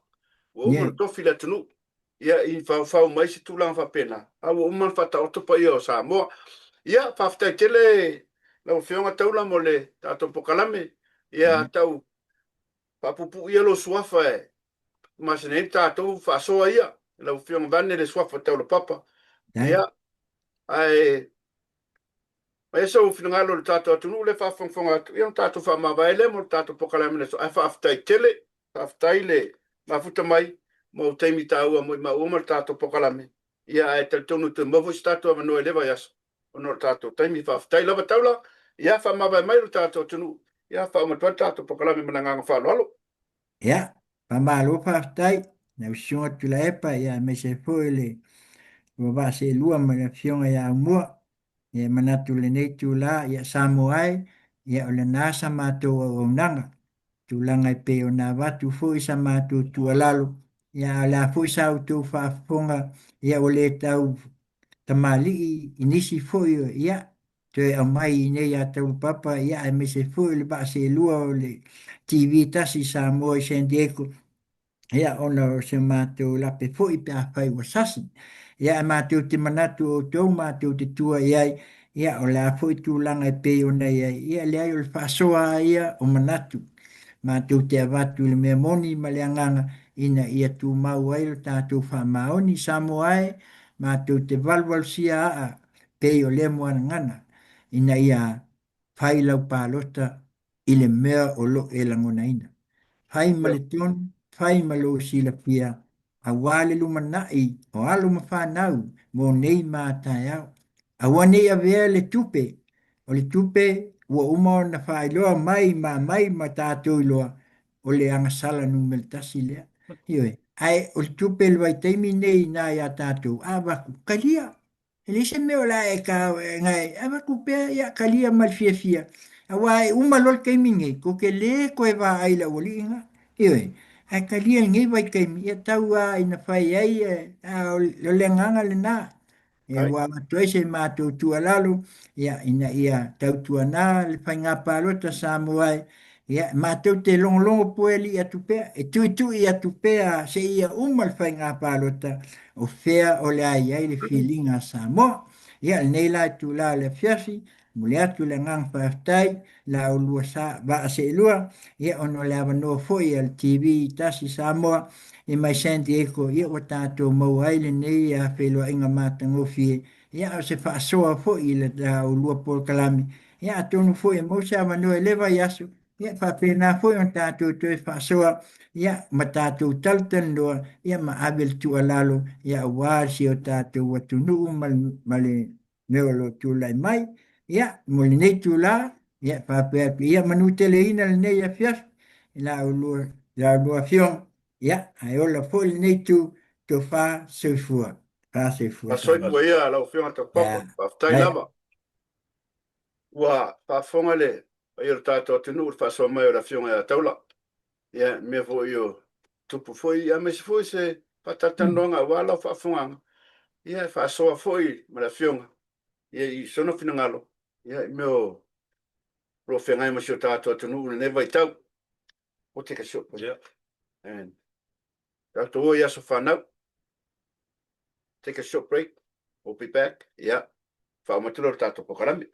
S1: ua uma ona tofi le atunuu ia i faufau mai se tulaga faapena, a ua uma ona faataoto paia o Samoa. Ia, faafetai tele lau Afioga Taula mo le tatou polokalame. Ia, tau faapuupuu ia lou suafa e masani ai tatou faasoa ia, lau Afioga vaeane le suafa Taulapapa. Ia, ae. Aumai sou finagalo i le tatou atunuu lea e faafogafoga atu, ia ona tatou faamavae lea mo le tatou polokalame i le aso. Ae faafetai tele, faafetai le mafuta mai mo taimi taua mo i maua ma le tatou polokalame. Ia ae talitonu e toe maua foi se tatou avanoa i lea vaiaso ona o le tatou taimi. Faafetai lava Taula, ia faamavae mai lo tatou atunuu, ia faauma atu ai le tatou polokalame ma le agaga faaaloalo.
S8: Ia, faamalo faafetai lau Susuga Tuilaepa, ia aemaise ai foi le lua vaa seelua ma le Afioga ia Aumua. Ia e manatu i lenei itula, ia Samoa e, ia o lena sa matou auaunaga, tulaga e pei ona avatu foi sa matou tuualalo, ia a o le a foi sa outou faafofoga, ia ua le tau tamalii i nisi foi, ia toe aumai i inei ia Taulapapa, ia aemaise foi le vaa seelua o le TV tasi i Samoa i San Diego, ia ona o se matou lape foi pe afai ua sasi. Ia ae matou te manatu o outou matou te tua i ai, ia o le a foi tulaga e pei ona i ai, ia leai o le faasoa lava ia o manatu. Matou te avatu i le mea moni ma le agaga ina ia tumau ai lo tatou faamaoni. Samoa e, matou te valuvalusia aa pei o lea muanagana ina ia fai lau palota i le mea o lo o e lagonaina. Fai ma le tonu, fai ma lou silafia, aua le lumanai o alo ma fanau mo nei ma a taeao. Aua ne i avea le tupe, o le tupe ua uma ona faailoa mai ma aumai ma tatou iloa, o le agasala numera tasi lea. Ioe, ae o le tupe i le vaitaimi nei i ina ia tatou, a avatu, talia. E leai se mea o le a e avatu pea, ia talia ma le fiafia, aua e uma loa le taimi nei, tou te le toe vaai i le aualii lena. Ioe, ae talia i lenei vaitaimi, ia tau lava ina fai ai, a o le agaga lena. Ia ua avatu ai se matou tuualalo, ia, ina ia tautuana le faiga palota Samoa e, ia, matou te logologo puelii atu pea, e tuitui atu pea seia uma le faiga palota, o fea o le a i ai le filiga a Samoa. Ia, lenei la itula o le afiafi, momoli atu le agaga faafetai i la oulua vaa seelua, ia, ona o le avanoa foi a le TV Tasi Samoa i mai San Diego, ia, ua tatou maua ai lenei feiloaiga matagofie, ia, a o se faasoa foi i la oulua polokalame, ia, atonu foi e maua se avanoa i lea vaiaso, Ia faapena foi ona tatou toe faasoa ia ma tatou talatalanoa ia ma ave le tuualalo ia aua si o tatou atunuu ma le, ma le mea o lo o tulai mai. Ia mo lenei itula, ia faapea atu ia manuteleina lenei afiafi i la ulua, la ulua afioga. Ia ae ola foi lenei itu tofa soifua. Fa soifua.
S1: Soifua ia lau Afioga Taupapa. Faafetai lava. Ua faafofoga le paia o le tatou atunuu i le faasoa mai o le Afioga ia Taula. Ia, mea foi o tupu foi, aemaise foi se faatalatalanoaga aua lau faafofogaaga. Ia, e faasoa foi ma le Afioga ia i sona finagalo, ia, i mea o lo o feagai ma si o tatou atunuu i lenei vaitau. We'll take a short break. Yeah. And tatou o i aso fanau. Take a short break. We'll be back. Yeah. Faauma atu lea o le tatou polokalame.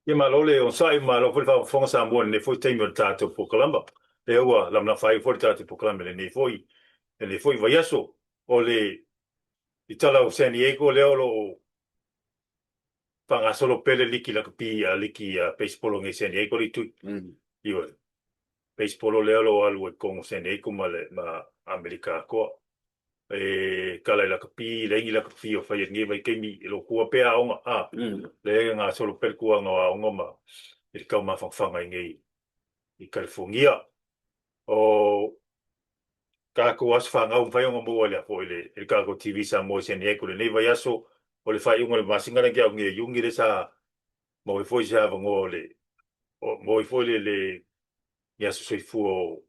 S2: Ia malo le onosai, malo foi le faafofoga Samoa i lenei foi taimi o le tatou polokalama. Lea ua lamalama faaiu foi le tatou polokalame i lenei foi lenei foi vaiaso. O le i tala o San Diego lea o lo o faagasolo pea le liki lakapi a liki a baseball nei San Diego le tui. Ioe. Baseball lea o lo o alu ai totonu o San Diego ma le ma Amerika atoa. E kala i lakapi, leai ni lakapi o faia i lenei vaitaimi, e lo o tua pea aoga, a, lea e gasolo pea le tuaga o aoga ma i le tau mafanafana i nei i Kalifonia. O tatou aso fanau mafai ona maua i le foi le i le tatou TV Samoa i San Diego i lenei vaiaso o le faaiuga o le masina lea na tea nei o Iuni lea sa maua ai foi se avanoa o le maua ai foi le le ni aso soifua o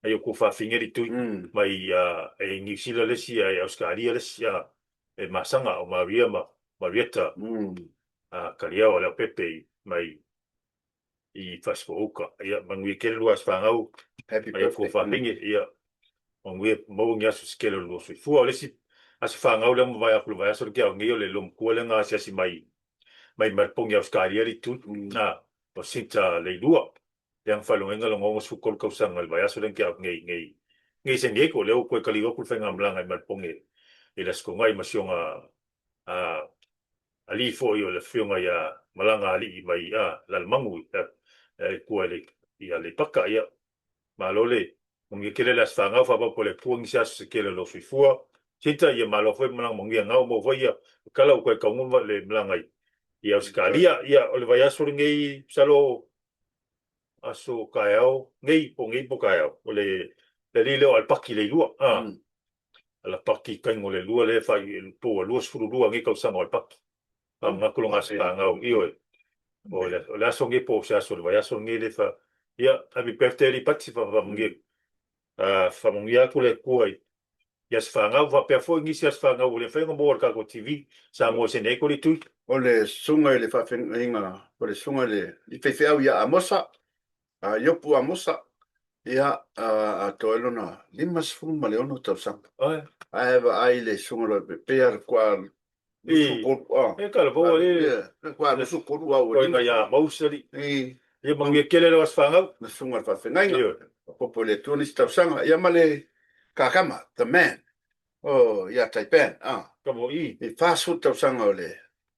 S2: nai o tuafafine le tui mai e Niu Sila le isi ae Ausetalia le isi e masaga o Maria ma Marieta Kaliao a Leaupepe mai i Fasifouka. Ia manuia tele lua aso fanau.
S1: Happy
S2: Mai
S1: birthday.
S2: Ko faafinge, ia, manuia, maua ni aso se tele o le lua soifua. O le isi aso fanau lea ua mavae atu i le vaiaso lea ke nei o le loomatua lea na asiasi mai mai Maleponi Ausetalia le itu, a, o Sinta Leilua. Lea na faailogaina lona 63 tausaga i le vaiaso lea na tea atu nei nei nei i San Diego. Lea ua toe taliu atu le faigamalaga i Maleponi i le Aso Toonai ma si ona a alii foi o le afioga ia Malaga Alii mai a Lalomanu i tua i Aleipata. Ia, malo le manuia tele le aso fanau, faaopoopo e le Atua nisi aso se tele o lou soifua. Sinta, ia malo foi malaga manuia na ua maua foi ia tala ua toe taunuu le malaga i Ausetalia. Ia, o le vaiaso lenei masalo aso taeao nei po nei po taeao, o le alii lea o Alepaki Leilua, a. Alapaki taiga le lua lea fai po ua 22 nei tausaga o Alepaki. Faamanatu lona aso fanau, ioe. O le, o le aso nei po o se aso o le vaiaso lenei le fa, ia, happy birthday Alipati, faamanuia, faamanuia atu le Atua i i aso fanau, faapea foi nisi aso fanau ua le mafai ona maua e le tatou TV, Samoa i Sene Eko le Tui.
S1: O le susuga i le faafeagaiga, o le susuga i le faifeau ia Amosa, A Iopu Amosa, ia, atoa ai lona 56 tausaga.
S2: Ai.
S1: Ae vaai i le susuga loa, e pei lava kwa 23, a.
S2: E kala fou e.
S1: Ia, kwa 23 a ua.
S2: Koe ngai a Mausali.
S1: I.
S2: Ia manuia tele lau aso fanau.
S1: Le susuga i le faafeagaiga. Faaopoopo i le Atua nisi tausaga. Ia ma le kakama, the man. Oh, ia Taipan, a.
S2: Kamo i.
S1: I 40 tausaga o le.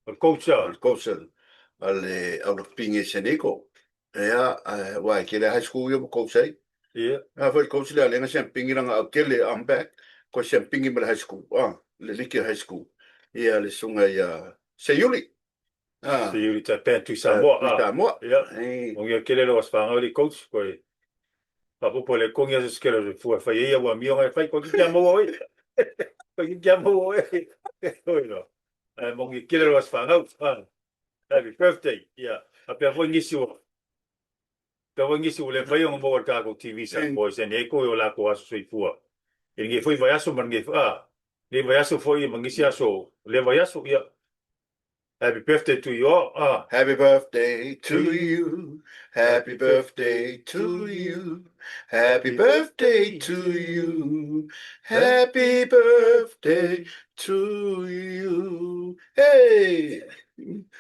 S2: O le coach a.
S1: O le coach a le au rugby i San Diego. Ia, aua e tele high school ia ua coach ai.
S2: Ia.
S1: A foi le coach lea a lenga siampingi langa au tele I'm back. Koe siampingi ma le high school, a, le liki o high school. Ia le susuga ia Seiuli.
S2: A. Seiuli Taipan Tui Samoa.
S1: Tui Samoa.
S2: Ia. Manuia tele lau aso fanau le coach koe faaopoopo le kongi aso se tele o soifua e fai ai au amioga e fai koe ki kia maua oe. Koe ki kia maua oe. Oi loa. Ae manuia tele lau aso fanau. Happy birthday. Ia. Faapea foi nisi ua faapea foi nisi ua le mafai ona maua i le tatou TV Samoa i San Diego i o latou aso soifua i lenei foi vaiaso ma lenei a lenei vaiaso foi ma nisi aso o lea vaiaso. Ia. Happy birthday to you all.
S1: Ah. Happy birthday to you. Happy birthday to you. Happy birthday to you. Happy birthday to you. Hey!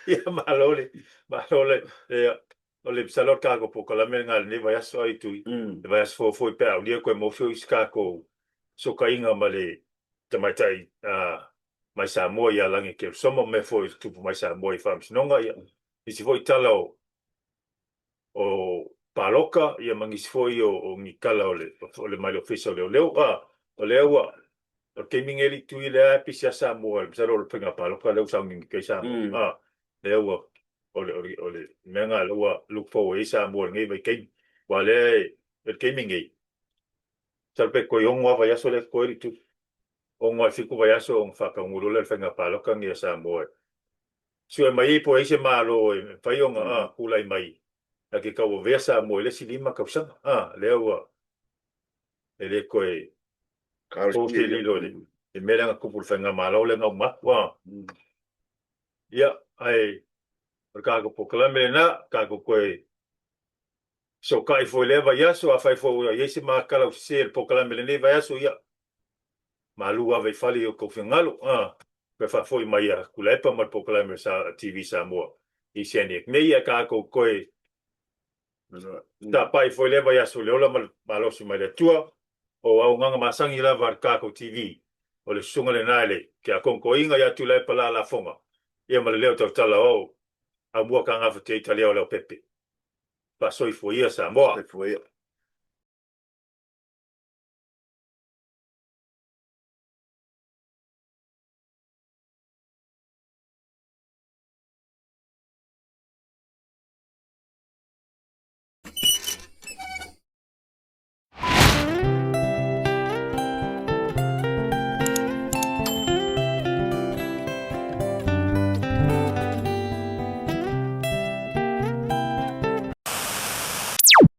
S2: Ia, malo le, malo le, ia, o le masalo o le tatou polokalame lena i lenei vaiaso ai Tui, le vaiaso fou foi pe a aulia koe maua foi isi tatou fesootaiga ma le tamaitai mai Samoa ia Lagi Keresoma ma mea foi o tutupu mai Samoa i Faamasinoga, ia, nisi foi tala o o paloka, ia ma nisi foi o ni tala o le, o le mai le Ofisa o Leoleo. A, o lea ua, o le taimi nei alii Tui lea e pisi a Samoa, masalo o le faiga paloka lea ua sauniuni ai Samoa. A, lea ua, o le, o le, o le mea lena lea ua look forward i ai Samoa i lenei vaitaimi. Aua o lea e, o le taimi nei, masalo pe toe 6 lava vaiaso lea e totoe alii Tui. 6 a i le 7 vaiaso ona faataunuu loa lea o le faiga paloka lenei a Samoa e Sue mai ai po o i ai se Malo e mafai ona a tulai mai na te tauavea Samoa i le isi 5 tausaga. A, lea ua e le toe po se lilo i le mea lea na tupu i le faigamalo lea na uma atu. A, ia, ae o le tatou polokalame lena, tatou toe fesootai foi i lea vaiaso, afai foi ua i ai se matala ua sese i le polokalame i lenei vaiaso, ia, malu ave i fale i outou finagalo, a, toe faafoi mai ia Tuilaepa ma le polokalame o TV Samoa i Siani atu nei, ae tatou toe tapai foi i lea vaiaso i le ola ma le malosi mai le Atua. O auaunaga masani lava a le tatou TV, o le susuga lena i le Tiakono Toeaina ia Tuilaepa Lalafoga, ia ma le leo tautala o au, Aumua Kagafa Te Italia o Leaupepe. Faasoifua ia Samoa.
S1: Soifua ia.